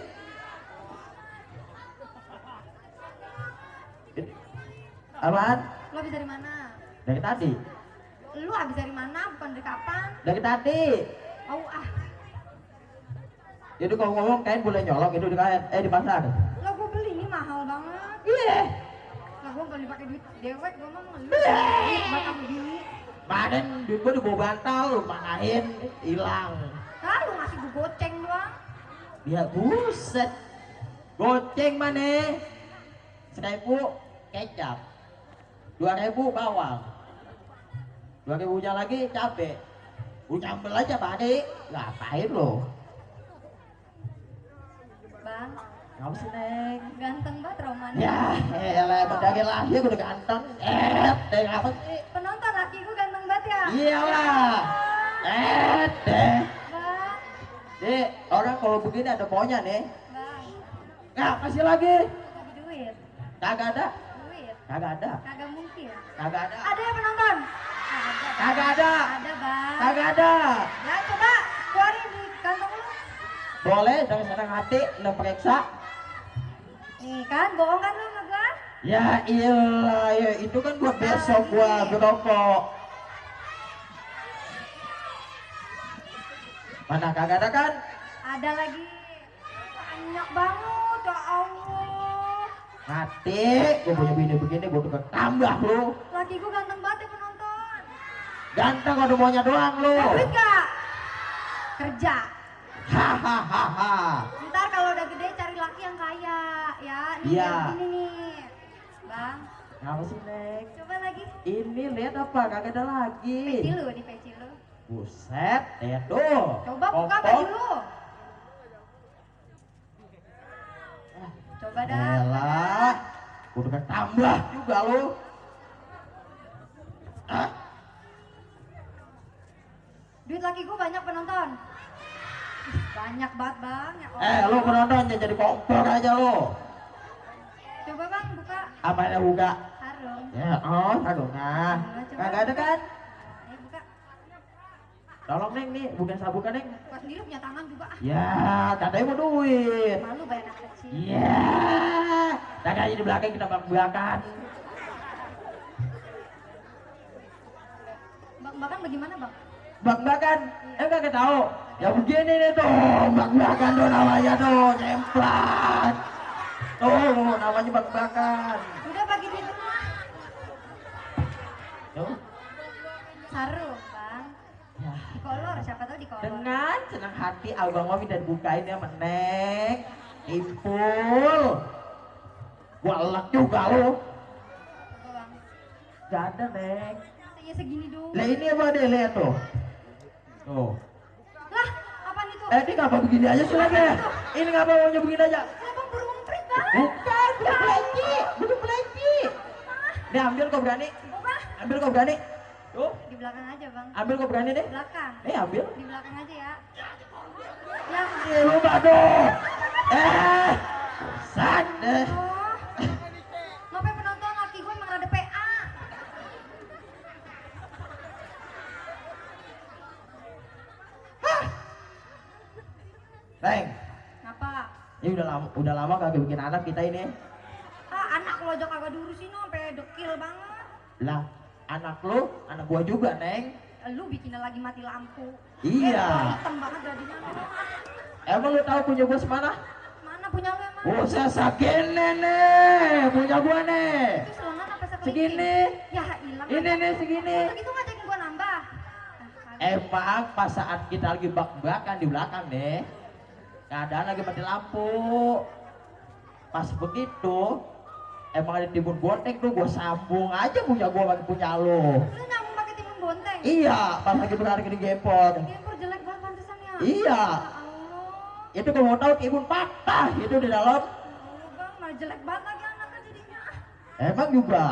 Apaan? Lo habis dari mana? Dari tadi. Lu habis dari mana? Bukan dari kapan? Dari tadi. Oh Jadi kalau ngomong kain boleh nyolong itu di kain, di pasar. Lo gue beli ini mahal banget. Iya. Lah gue gak dipakai duit dewek, gue mah lu. Iya. Buat kamu beli. Kemarin duit gua dibawa bantal, lu manahin, hilang. Kan lu ngasih gue goceng doang. Ya buset. Goceng mana? 1.000 kecap. 2.000 bawang. 2.000-nya lagi cabe. Lu nyambel aja Pak ngapain lo? Bang, Ngapa sih Neng? ganteng banget Roman. Ya, elah emang dari lahir udah ganteng. Deh apa sih? Penonton laki gue ganteng banget ya. Iyalah. Deh. Bang, Dek, orang kalau begini ada maunya nih. bang, Nggak, kasih lagi. lagi duit. Kagak ada. Duit. Kagak ada. Kagak mungkin. Kagak ada. Ada ya penonton? Ada. Kagak ada. Ada bang. Kagak ada. Ya coba keluarin di kantong lu. Boleh dengan senang hati lo periksa. Nih kan, bohong kan lu sama gua? Ya iyalah, ya itu kan buat besok gua berokok. Mana kagak ada kan? Ada lagi. Banyak banget, ya Allah. Mati, gua punya bini begini gua tukang tambah lu. Laki gua ganteng banget ya penonton. Ganteng ada maunya doang lu. Duit gak? Kerja. Hahaha. Ntar kalau udah gede cari laki yang kaya, ya. Nih Iya. yang begini nih. Bang, Ngapa sih Nek? coba lagi. Ini lihat apa? Kagak ada lagi. Peci lu, di peci lu. Buset, lihat tuh. Coba buka Kompok. baju lu. Coba dah. Elah, gua udah tambah juga lu. Ah, Duit laki gua banyak penonton. Ih, banyak banget bang. Ya Allah. lu penonton jangan jadi kompor aja lu. Coba bang buka Apa yang buka? sarung. Ya, aduh nah. Kagak ada kan? Ayo buka. Tolong Neng nih, bukan sabukan Neng. Gua sendiri punya tangan juga ah. Ya, katanya mau duit. Malu bayar anak kecil. Iya, tadi di belakang kita bang-bakan. Bang bagaimana bang? Bang-bakan, kagak tahu. Ya begini nih tuh, bang-bakan tuh namanya tuh, nyemplat. Tuh, namanya bang-bakan. Udah bagi duit semua. Tuh, Sarung bang. ya. Dikolor siapa tahu dikolor. Dengan senang hati abang mami dan bukain ya menek. Ipul. Gua elak juga lu. Coba bang. Gak ada Nek. Ya segini dulu. Lah ini apa deh, lihat tuh. Tuh. Lah, apaan itu? Ini ngapa begini aja sih lagi? Ini ngapa maunya begini aja? Lah bang burung emprit bang. Bukan, bukan pelanci, bukan pelanci. Nih ambil kau berani, Apa? ambil kau berani. Tuh, Di belakang aja bang. ambil kau berani deh. Belakang. Ambil. Di belakang aja ya. Yang. Lupa dong. Sat deh. Oh. Ngapain penonton laki gue emang rada PA. Neng, Ngapa? ini udah lama kagak bikin anak kita ini. Ah, anak lo aja kagak diurusin no, sampai dekil banget. Lah, anak lu, anak gua juga, Neng. Lu bikinnya lagi mati lampu. Iya. Hitam banget jadinya lo. Emang lu tahu punya gua semana? Mana punya lo emang? Buset segini nih, punya gua nih. Itu selengan apa sekelingking? Segini. Ya hilang. Ini nih segini. Untuk itu ngajakin gua nambah. Emang pas saat kita lagi bak-bakan di belakang deh, keadaan lagi mati lampu. Pas begitu emang ada timun bonteng tuh gua sambung aja punya gua pakai punya lo. Lu nyambung pakai timun bonteng? Iya, pas lagi berlari di gepot. Gempor jelek banget pantesan ya. Iya. Ya Allah. Itu kalau mau tahu timun patah itu di dalam. Oh, Bang, malah jelek banget lagi anaknya jadinya. Emang juga.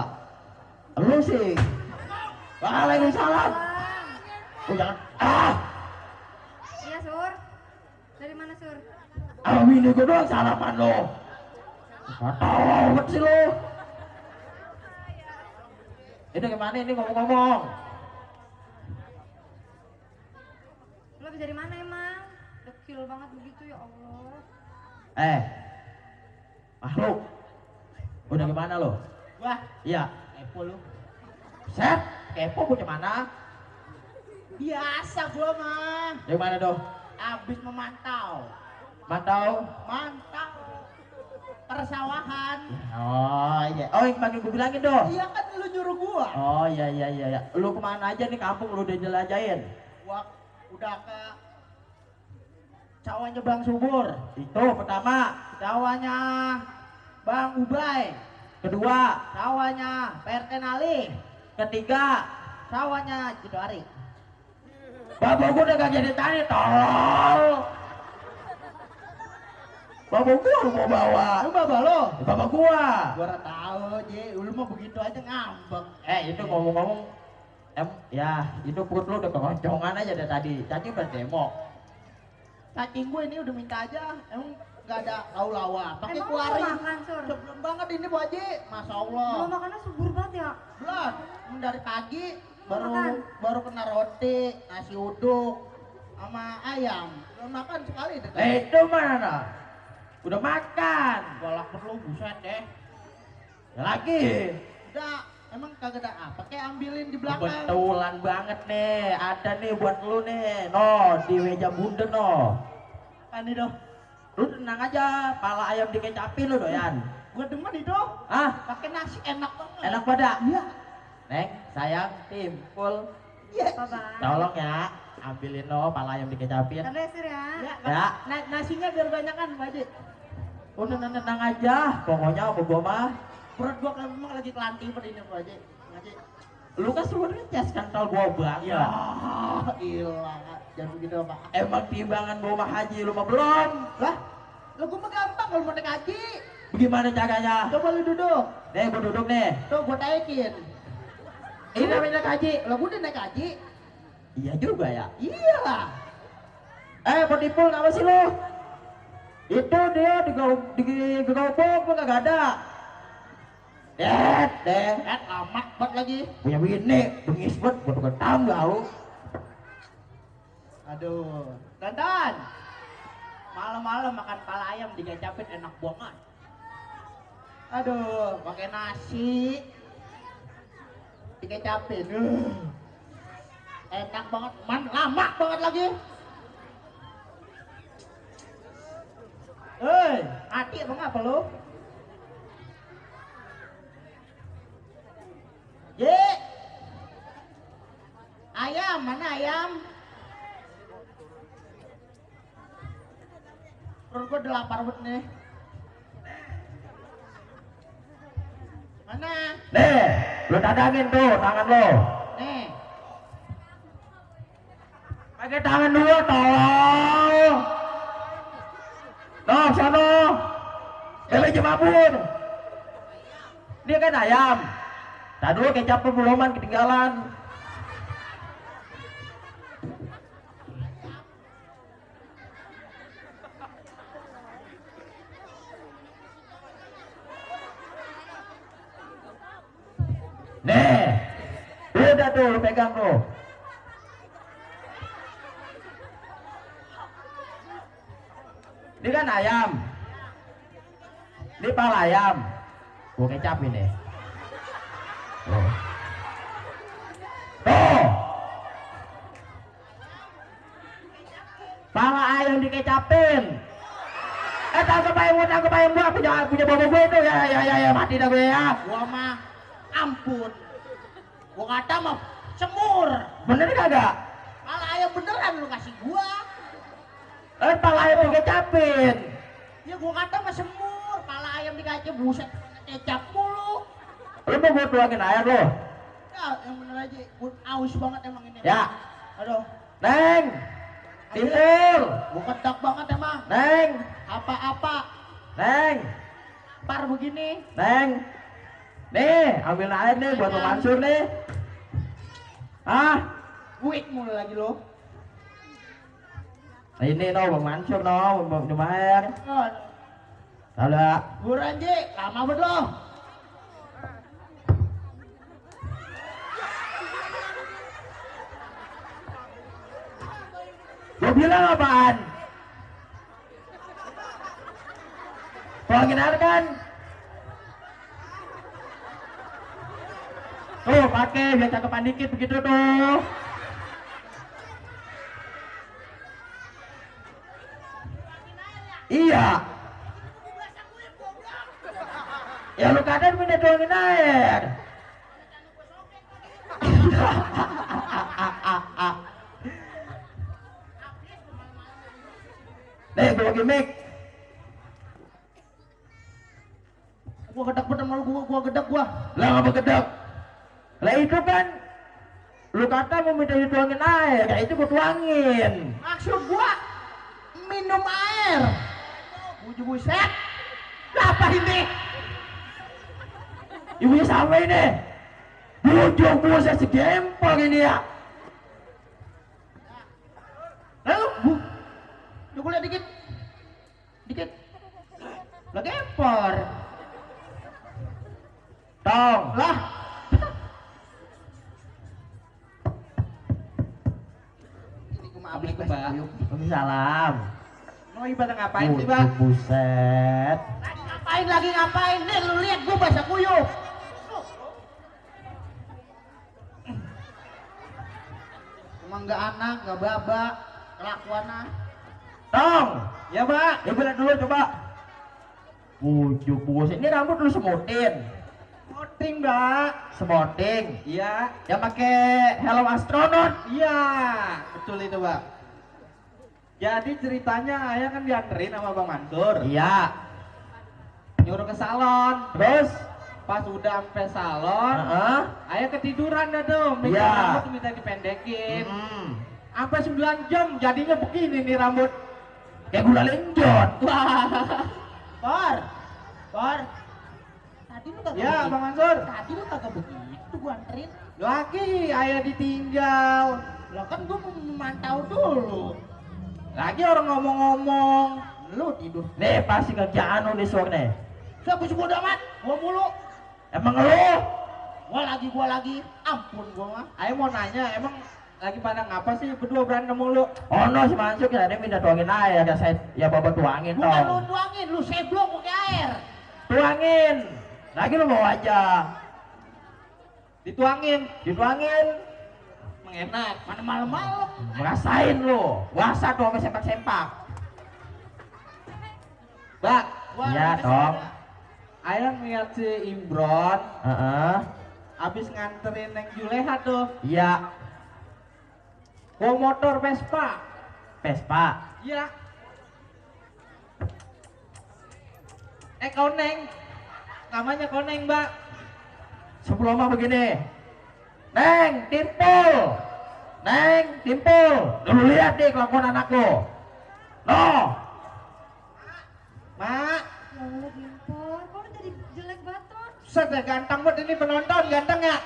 Lu sih. Waalaikumsalam. Bang. Oh jangan. Ah. Iya, Sur. Dari mana, Sur? Amin gua doang salaman lo. Tahu sih lo. Ini gimana ini ngomong-ngomong? Lu habis dari mana emang? Dekil banget begitu ya Allah. Makhluk. Udah gimana lo? Wah, Iya. kepo lu. Set, kepo punya mana? Biasa gua mah. Dari mana doh? Abis memantau. Mantau. Mantau. Persawahan. Oh iya. Oh yang panggil gue bilangin doh. Iya kan lu nyuruh gua. Oh iya. Lu kemana aja nih kampung lu udah jelajahin? Gua udah ke cawanya Bang Subur. Itu pertama. Cawanya Bang Ubay. Kedua. Cawanya PRT Nali. Ketiga. Cawanya Jidoari. Bapak gue udah gak jadi tani, tolong. Bapak gue lu mau bawa. Lu bapak lo? Bapak gua. Gua udah tahu, Ji. Lu mah begitu aja ngambek. Itu ngomong-ngomong, ya itu perut lu udah keroncongan aja dari tadi. Tadi berdemo. Cacing gue ini udah minta aja. Emang gak ada lawa-lawa. Pakai Emang kuari. lu makan, Sur? Sebelum banget ini Bu Haji. Masya Allah. Lu makannya subur banget ya. Belum. Dari pagi Belum baru makan? baru kena roti, nasi uduk sama ayam. Belum makan sekali deh. Itu mana? Udah makan. Golak perlu buset deh. Ya lagi. Udah, emang kagak ada apa? Kayak ambilin di belakang. Kebetulan banget nih. Ada nih buat lu nih. No, di meja bunda no. Kan itu. Lu tenang aja. Pala ayam dikecapin lu doyan. Gua demen itu. Hah? Pakai nasi enak banget. Enak pada? Iya. Neng, sayang, tim, full. Iya. Apa, Bang? Tolong ya. Ambilin no pala ayam dikecapin. Ntar deh, Sur ya. Ya, Ya. nasinya biar banyakan Bu Haji. Udah tenang aja. Pokoknya apa gua mah. Perut gua kan memang lagi kelantipan ini Bu Haji. Bu Haji. Lu kan sebenarnya cas kental gua banget. Ya, ilah. Jangan begitu Pak. Emang timbangan gua mah haji lu mah belum. Lah, lu gua mah gampang kalau mau naik haji. Bagaimana caranya? Coba lu duduk. Nih gua duduk nih. Tuh gua taikin. Ini namanya naik haji. Lah gua udah naik haji. Iya juga ya. Iyalah. Mau dipul apa sih lu? Itu dia di gerobak gua kagak ada. Deh. Lama banget lagi. Punya bini, bengis banget, gua tukang tangga lu. Aduh, Dandan. Malam-malam makan pala ayam dikecapin enak banget. Aduh, pakai nasi dikecapin. Enak banget, lama banget lagi. Hei, mati emang apa lo? Ye, ayam mana ayam? Perut gua udah lapar banget nih. Mana? Nih, lu tadangin tuh tangan lo. Nih. Pakai tangan dua, tolong. Noh, sono. Bebe jemabun. Dia kan ayam. Tadi dulu kecap peluman ketinggalan. Nih, udah tuh lu pegang tuh. Ini kan ayam. Ini pala ayam. Gua kecapin deh. Tuh. Pala ayam dikecapin. Tangkap ayam gua punya bawa gue itu ya mati dah gue ya. Gua mah ampun. Gua kata mah semur. Bener kagak? Pala ayam beneran lu kasih gua. Pala ayam dikecapin. Ya gua kata mah semur, pala ayam aja buset kecap mulu. Lu mau gua tuangin air lo? Ya, yang bener aja. Gua aus banget emang ini. Ya. Aduh, Neng. Timpul. gua kedak banget emang. Neng. Apa-apa Neng. par begini. Neng. Nih, ambil air nih buat Bang Mansur nih. Ah, Wait mulu lagi lo. ini no Bang Mansur no, minum air. Oh, Ada. Buranji, lama banget lo. Lu bilang apaan? Tuangin air kan? Tuh, pakai biar cakepan dikit begitu tuh. Iya. Ya lu kadang minta tuangin air. Nih, gue lagi mic. Gua gedak bener malu gua gedak gua. Lah ngapa gedek? Lah itu kan lu kata mau minta dituangin air, ya itu gue tuangin. Maksud gua minum air. Buset. Apa ini? Ibunya sama ini. Bujung buset segempel ini ya. Lalu, coba lihat dikit. Dikit. Lagi empor. Tong. Lah. Ini gua maaf nih, Mbak. Salam. Mau ibadah ngapain sih, Mbak? Buset. Lagi ngapain? Nih lu lihat gua basah kuyup. Emang nggak anak, nggak baba, kelakuannya. Tong. Ya, Mbak. Ibu lihat dulu coba. Bujuk buset. Ini rambut lu semutin. Moting, Mbak. Semuting. Iya. Yang pakai helm astronot. Iya, betul itu, Mbak. Jadi ceritanya ayah kan dianterin sama Bang Mansur. Iya. Nyuruh ke salon. Terus? Pas udah sampai salon, Heeh. ayah ketiduran dah tuh. Minta Iya. rambut minta dipendekin. Sampai 9 jam jadinya begini nih rambut. Kayak gula lenjot. Por. Tadi lu kagak Ya, begitu. Bang Mansur. Tadi lu kagak begitu gua anterin. Lagi ayah ditinggal. Lah kan gua mau memantau dulu. Lagi orang ngomong-ngomong. Lu tidur. Nih pasti kerjaan lu nih suar nih. Siapa sih bodo amat? Gua mulu. Emang lu? Gua lagi. Ampun gua mah. Ayah mau nanya, emang lagi pada ngapa sih berdua berantem mulu? Oh no si Mansur ya dia minta tuangin air ya saya ya bapak tuangin Bukan lu dong. tuangin, lu seblok pakai air. Tuangin. Lagi lu bawa aja. Dituangin. Dituangin. Mengenak. Mana malam-malam. Ngerasain lu. Puasa tuh sampai sempak-sempak. Mbak, Iya dong. ayah ngeliat si Imron Heeh. abis nganterin Neng Juleha tuh Iya. bawa motor Vespa. Vespa. Iya. Koneng. Namanya Koneng, Mbak. Sebelum mah begini. Neng, timpul. Neng, timpul. Lu lihat deh kelakuan anak lu. No. Mak, Ya Allah, Gimpor, kok lu jadi jelek banget? set deh, ganteng banget ini penonton, ganteng ya?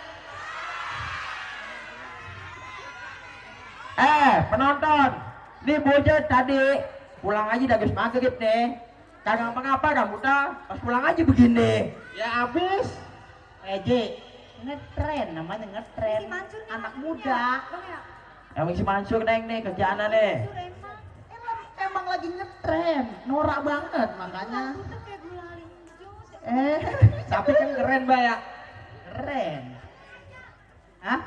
Penonton. Nih bocah tadi pulang aja udah habis maghrib nih. Kagak ngapa-ngapa rambutnya pas pulang aja begini. Ya abis. Eje. Ngetren namanya ngetren. Si Mansur nih Anak maksudnya. muda. Bang ya? Emang si Mansur neng nih kerjaannya nih. Mansur emang. Emang lagi ngetren. Norak banget makanya. Rambutnya kayak gula linjo. Tapi kan keren, Mbak ya. Keren. Hah?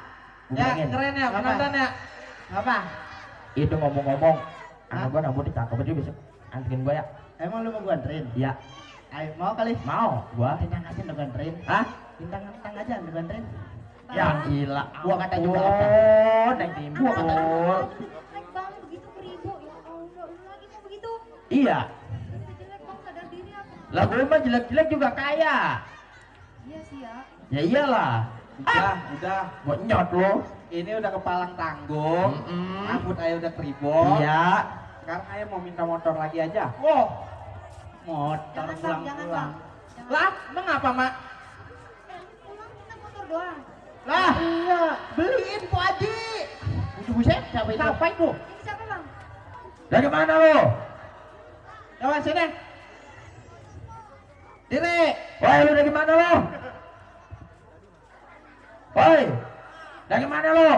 Ya, Bilangin. keren ya, Apa? penonton ya. Apa? Itu ngomong-ngomong, Hah? anak gua rambutnya cakep aja besok anterin gua ya. Emang lu mau gua anterin? Iya, Ayo mau kali. mau gua. Bintang aja lu gua anterin. Hah? Bintang aja lu gua anterin. Ya gila. Gua kata juga apa? Oh, neng timpul. Anak jelek banget begitu beribu. Ya Allah, lu lagi mau begitu. Iya. Udah jelek bang, sadar diri apa? Lah gue mah jelek-jelek juga kaya. Iya sih ya. Ya iyalah. Udah. Bonyot lo. Ini udah kepalang tanggung. Mm-mm. Rambut ayah udah keribon. Iya. Sekarang ayah mau minta motor lagi aja. Oh. Motor Jangan bang, jangan bang. Jangan. Lah, emang apa mak? Pulang kita motor doang. Lah, iya, beliin Pak Haji. Buset, siapa itu? Siapa itu? Ini siapa bang? Dari mana lo? Coba sini. Diri. Woi, lu dari mana lo? Woi. Dari mana lo?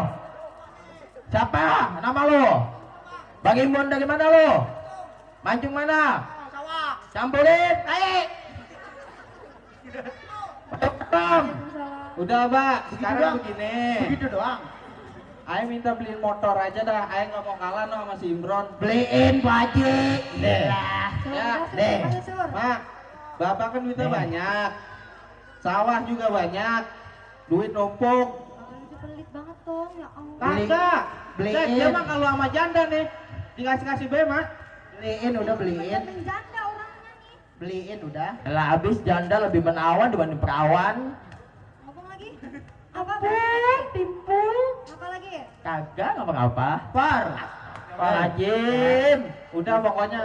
Siapa? Nama lo? Bang Imun dari mana lo? Mancung mana? Sawah. Campurin, naik. Potong. Udah, Mbak. Sekarang doang. begini. Begitu doang. Ayah minta beliin motor aja dah. Ayah nggak mau kalah no sama si Imron. Beliin Pak Haji. Deh. Sur, Ya, udah, Sur, deh. ayo, Sur. Mak, bapak kan duitnya banyak. Sawah juga banyak. Duit numpuk. Bapak itu pelit banget Tong, ya Allah. Kagak. Beliin. Dia mah kalau sama janda nih, dikasih-kasih be mak. Beliin udah Dia beliin. menjanda orangnya nih. Beliin udah. Lah abis janda lebih menawan dibanding perawan. Ngomong lagi? Apa? Timpul. Apa lagi? Kagak ngapa-ngapa. Par. Pak Haji. Udah pokoknya.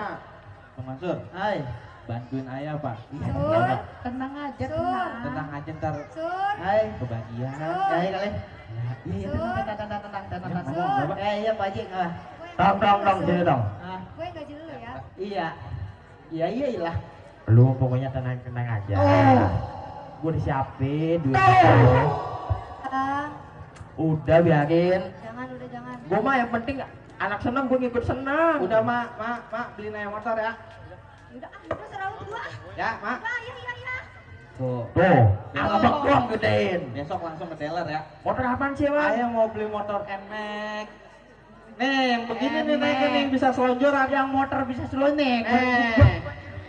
Bang Mansur, Hai. bantuin ayah pak. Sur, Tenang aja, Sur. Tenang aja ntar Sur. Hai. kebagian. Sur. Ya, kali. Iya, Sur. Tenang. Sur. Iya Pak Haji. Ah. Dong, sini dong. Ah. Gue gaji dulu ya. Iya. Iya iyalah. Lu pokoknya tenang-tenang aja. Oh. Gue disiapin duit. Bang, Udah biarin. jangan, udah jangan. Gue mah yang penting anak seneng, gue ngikut seneng. Udah mak, beliin ayah motor ya. Udah serah lu berdua. Ya mak. Udah, iya. Tuh. Tuh, alabak doang gedein. Besok langsung ke dealer ya. Motor apaan sih, Mas? Ayah mau beli motor NMAX. Nih, yang begini nih NMAX. naiknya nih yang bisa selonjoran. Yang motor bisa selonek.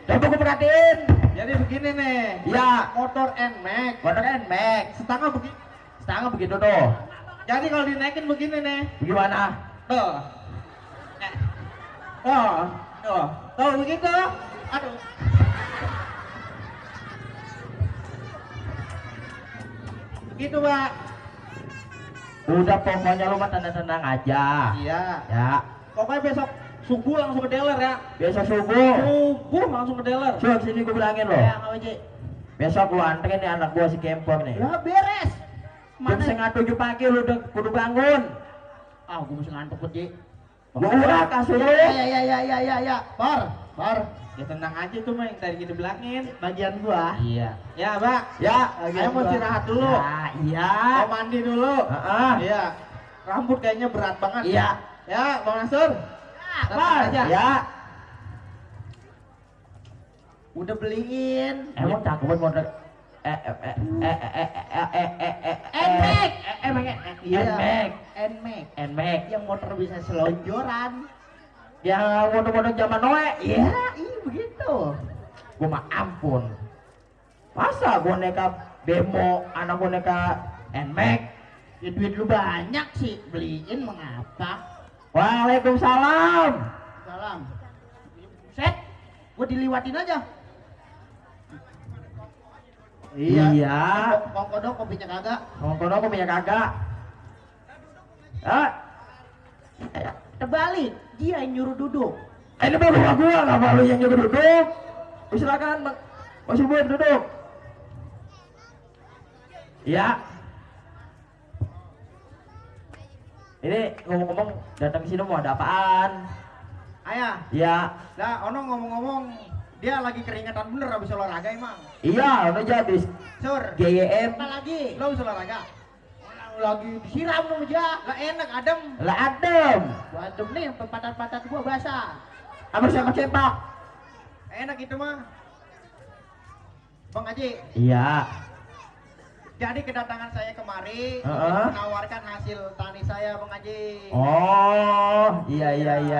Coba gue perhatiin. Jadi begini nih. Ya. Motor NMAX. Motor NMAX. Setengah begini. Setengah begitu tuh. Jadi kalau dinaikin begini nih. Bagaimana? Tuh. Tuh begitu. Aduh. Gitu, Pak. Udah pokoknya lu mah tenang-tenang aja. Iya. Ya. Pokoknya besok subuh langsung ke dealer ya. Besok subuh. Subuh langsung ke dealer. Coba sini gue bilangin lo. Ya, Kak Haji. Besok lu anterin nih anak gua si Kempor nih. Lah beres. Jam setengah 7 pagi lu udah kudu bangun. Ah, gue masih ngantuk Pak Haji. Gua udah kasih lu. Ya. Par. Ya tenang aja tuh mah yang tadi kita bilangin. Bagian gua. Iya. Ya, Pak. Ya. Saya mau istirahat dulu. Nah, iya. Mau mandi dulu. Heeh. Iya. Rambut kayaknya berat banget. Iya. Ya, Bang Nasur. Tenang aja. Ya. Udah beliin. Emang cakep banget motor. NMAX. NMAX. NMAX. NMAX. Yang motor bisa selonjoran. Yang motor-motor zaman Noe. Iya, begitu. Gua mah ampun. Masa boneka bemo anak boneka NMAX? Ya duit lu banyak sih, beliin mengapa? Waalaikumsalam. Salam. Set, gua diliwatin aja. Iya. Kongkodok kopinya kagak. Nongkrong aku punya kagak. Ah, Terbalik, dia yang nyuruh duduk. ini mah rumah gua, nggak lu yang nyuruh duduk. Silakan, Mas Ibu duduk. Iya. Ini ngomong-ngomong datang ke sini mau ada apaan? Ayah, Iya. lah ono ngomong-ngomong dia lagi keringetan bener habis olahraga emang. Iya, udah jadi Sur, GYM. apa lagi? Lo habis olahraga? Orang lagi disiram dong aja. Lah enak, adem. Lah adem. Gua adem nih, patat-patat gua basah. Apa siapa cepak? Enak itu mah. Bang Haji, Iya. jadi kedatangan saya kemari Heeh. menawarkan hasil tani saya, Bang Haji. Oh, iya.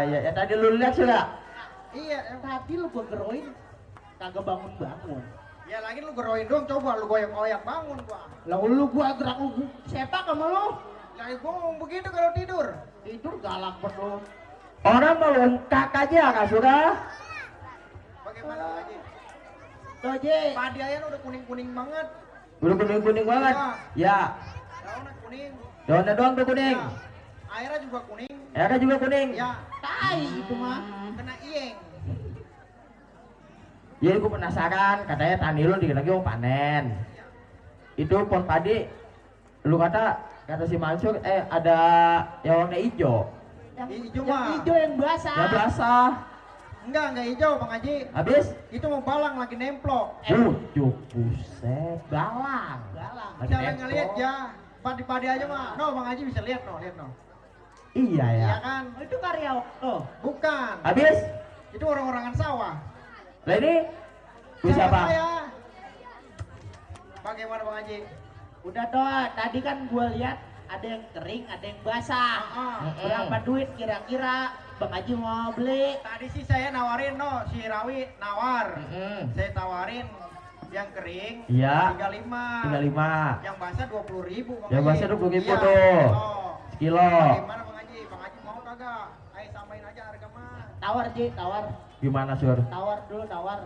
Ya tadi lu lihat sudah. Iya, yang tadi lu gua geroin kagak bangun-bangun. Ya lagi lu geroin dong, coba lu goyang-goyang bangun gua. Lah lu gua gerak lu sepak sama lu. Lah gua ngomong begitu kalau tidur. Tidur galak banget lu. Orang mau lengkak aja kak sudah. Bagaimana Bang Haji? Tuh, Ji. Padi ayah udah kuning-kuning banget. Udah kuning-kuning banget. Ya. Daunnya kuning. Daunnya doang tuh kuning. Ya. Airnya juga kuning. Airnya juga kuning. Ya, Tai itu mah. kena ieng. Jadi gue penasaran, katanya tani lu dikit lagi mau panen. Itu pohon padi, lu kata si Mansur, ada yang warna hijau. Hijau Yang mah. hijau yang basah. Ya basah. Enggak hijau Bang Haji. Habis? Itu mau balang lagi nemplok. Buset, balang. Galang. Lagi Jangan nempel. ngeliat ya. Padi-padi aja mah. No, Bang Haji bisa lihat no, lihat no. Iya ya. Iya kan? Oh, itu karyawan. Oh, Bukan. Habis? Itu orang-orangan sawah. Lah ini? Bisa Sawah apa? saya. Bagaimana Bang Haji? udah toh. Tadi kan gua lihat ada yang kering, ada yang basah. Berapa duit kira-kira Bang Haji mau beli? Tadi sih saya nawarin no, si Rawi nawar. Mm-mm. Saya tawarin yang kering Iya. 35. 35. Yang basah 20.000 Bang Yang Haji. basah 20.000 Iya. tuh. Oh. Sekilo. Bagaimana Bang Haji? Bang Haji mau kagak? Ayo samain aja harga mah. Tawar Ji, tawar. Gimana, Sur? Tawar dulu, tawar.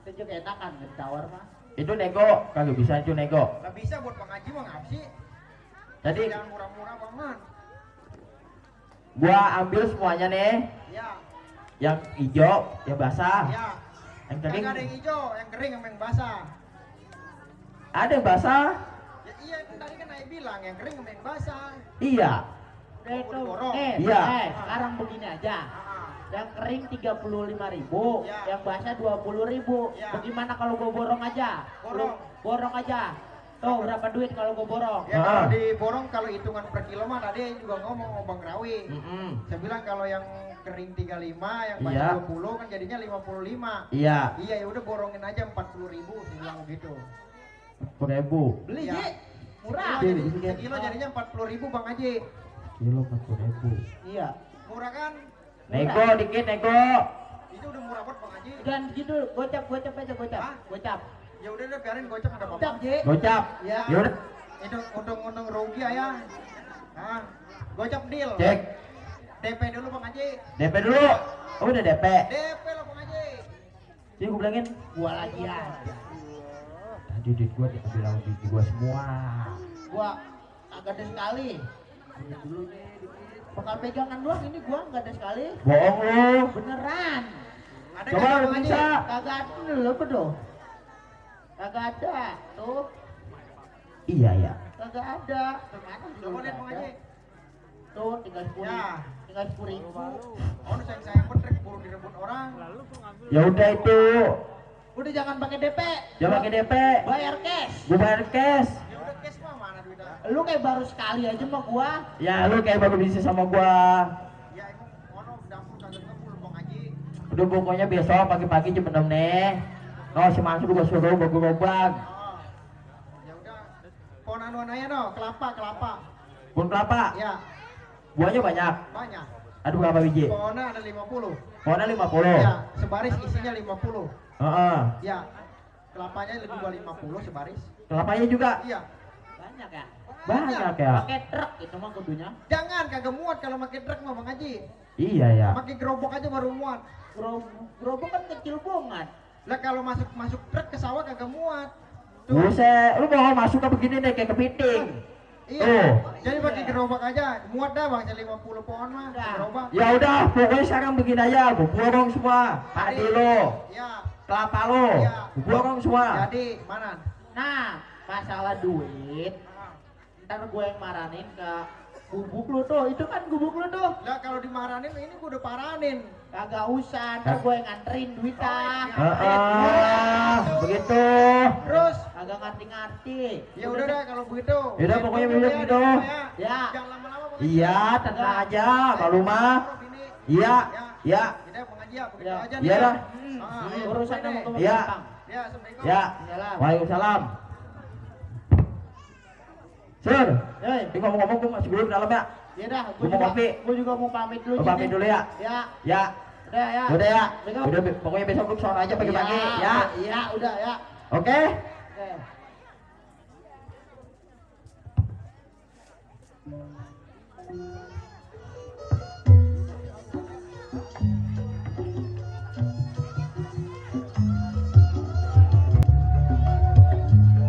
Itu juga enakan tawar mah. Itu nego, kagak bisa itu nego. Gak bisa buat Bang Haji mah ngapa sih? Tadi Jangan murah-murah banget. gua ambil semuanya nih, Ya, yang hijau, yang basah, ya. yang kering. Kagak ada yang hijau, yang kering sama yang basah. Ada yang basah? Ya iya, kan tadi kan saya bilang yang kering sama yang basah. Iya. Udah itu. Borong. Iya. Sekarang begini aja. Ah, Yang kering 35.000, Ya. yang basah 20.000. Ya. Bagaimana kalau gua borong aja? Borong. Borong aja. Tuh berapa duit kalau gua borong? Ya kalau Ah. diborong kalau hitungan per kilo mah tadi juga ngomong sama Bang Rawi. Saya bilang kalau yang kering 35, yang basah Iya. 20 kan jadinya 55. Iya. Iya ya udah borongin aja 40.000 saya bilang begitu. 40.000. Beli Ya. Ji. Murah. Sekilo, Iya, iya. sekilo jadinya 40.000 Bang Haji. Kilo 40.000. Iya. Murah kan? Nego dikit nego. Itu udah murah banget Bang Haji. Dan gitu, gocap aja gocap. Hah? Gocap. Ya udah biarin gocap enggak apa-apa. Gocap Ji. Gocap. Ya. Yaudah. Itu untung-untung rugi ya. Nah, gocap deal. Cek. DP dulu Bang Haji. DP dulu. Oh, udah DP. DP lo Bang Haji. Jadi gue bilangin, Gua lagi ya. tadi duit gua diambil sama bini gua semua. Gua agak ada sekali. Dulu nih, bakal pegangan doang ini gua nggak ada sekali. Bohong lu. Beneran. Ada Coba nggak, lu Bang Haji? bisa. Kagak ada lo bedo. Kagak ada. Tuh, Iya ya. kagak ada. Kemana? Coba lihat Bang Haji. Tuh, tinggal 10. Ya. Tinggal 10.000. Oh, saya betrek buru direbut orang. Ya udah itu. Udah jangan pakai DP. Jangan pakai DP. Bayar cash. Gua bayar cash. Ya udah cash mah mana duitnya? Lu kayak baru sekali aja sama gua. Ya lu kayak baru bisnis sama gua. Ya emang ono dapur kagak ngebul Bang Haji. Udah pokoknya besok pagi-pagi jam 6 nih. Oh si Mansur gua suruh gua gerobak. Oh. Ya udah. Pohon anuan aja no, kelapa. Pohon kelapa. Ya, Buahnya banyak. banyak. Aduh berapa biji? Pohonnya ada 50. Pohonnya 50. Ya, sebaris isinya 50. Heeh. Ya. Kelapanya lebih gua 50 sebaris. Kelapanya juga Iya. Banyak ya. banyak ya. Pakai truk itu mah kudunya. Jangan kagak muat kalau pakai truk mah Bang Haji. Iya ya. Pakai gerobak aja baru muat. Gerobak kan kecil banget. Lah kalau masuk truk ke sawah kagak muat. Tuh. Buset, lu mau masuk ke begini deh kayak kepiting. Iya. Oh. Jadi pakai gerobak aja, muat dah Bang, 50 pohon mah Udah. gerobak. Ya udah, pokoknya sekarang begini aja, gua borong semua. Padi lo, Ya. kelapa lo, Iya. gua borong semua. Jadi mana? Nah, masalah duit, ntar gue yang maranin ke gubuk lu tuh. Itu kan gubuk lu tuh. Lah kalau dimaranin ini gua udah paranin. Kagak usah, ntar gue yang nganterin duitnya. Begitu. Terus Kagak ngerti-ngerti. ya udah dah kalau begitu. Yaudah, pokoknya Dulu begitu, ya, begitu. dulu ya. Ya. Jangan lama-lama Bang. Iya, tenang aja, kalau mah. Iya, ya, Kita pengaji ya, begitu Ya. aja iya dah. Urusan sama gue Iya. gampang. Ya, assalamualaikum. Ya. Salam. Waalaikumsalam. Sur, Hei, ini ngomong-ngomong gua masih belum dalam ya. ya dah, Gua mau kopi. gue juga mau pamit dulu. Gua pamit Ji. dulu ya. Ya, Ya, udah ya. udah ya. Assalamualaikum. Udah, pokoknya besok lu sore aja pagi-pagi ya. Iya, udah ya. Oke? Oke.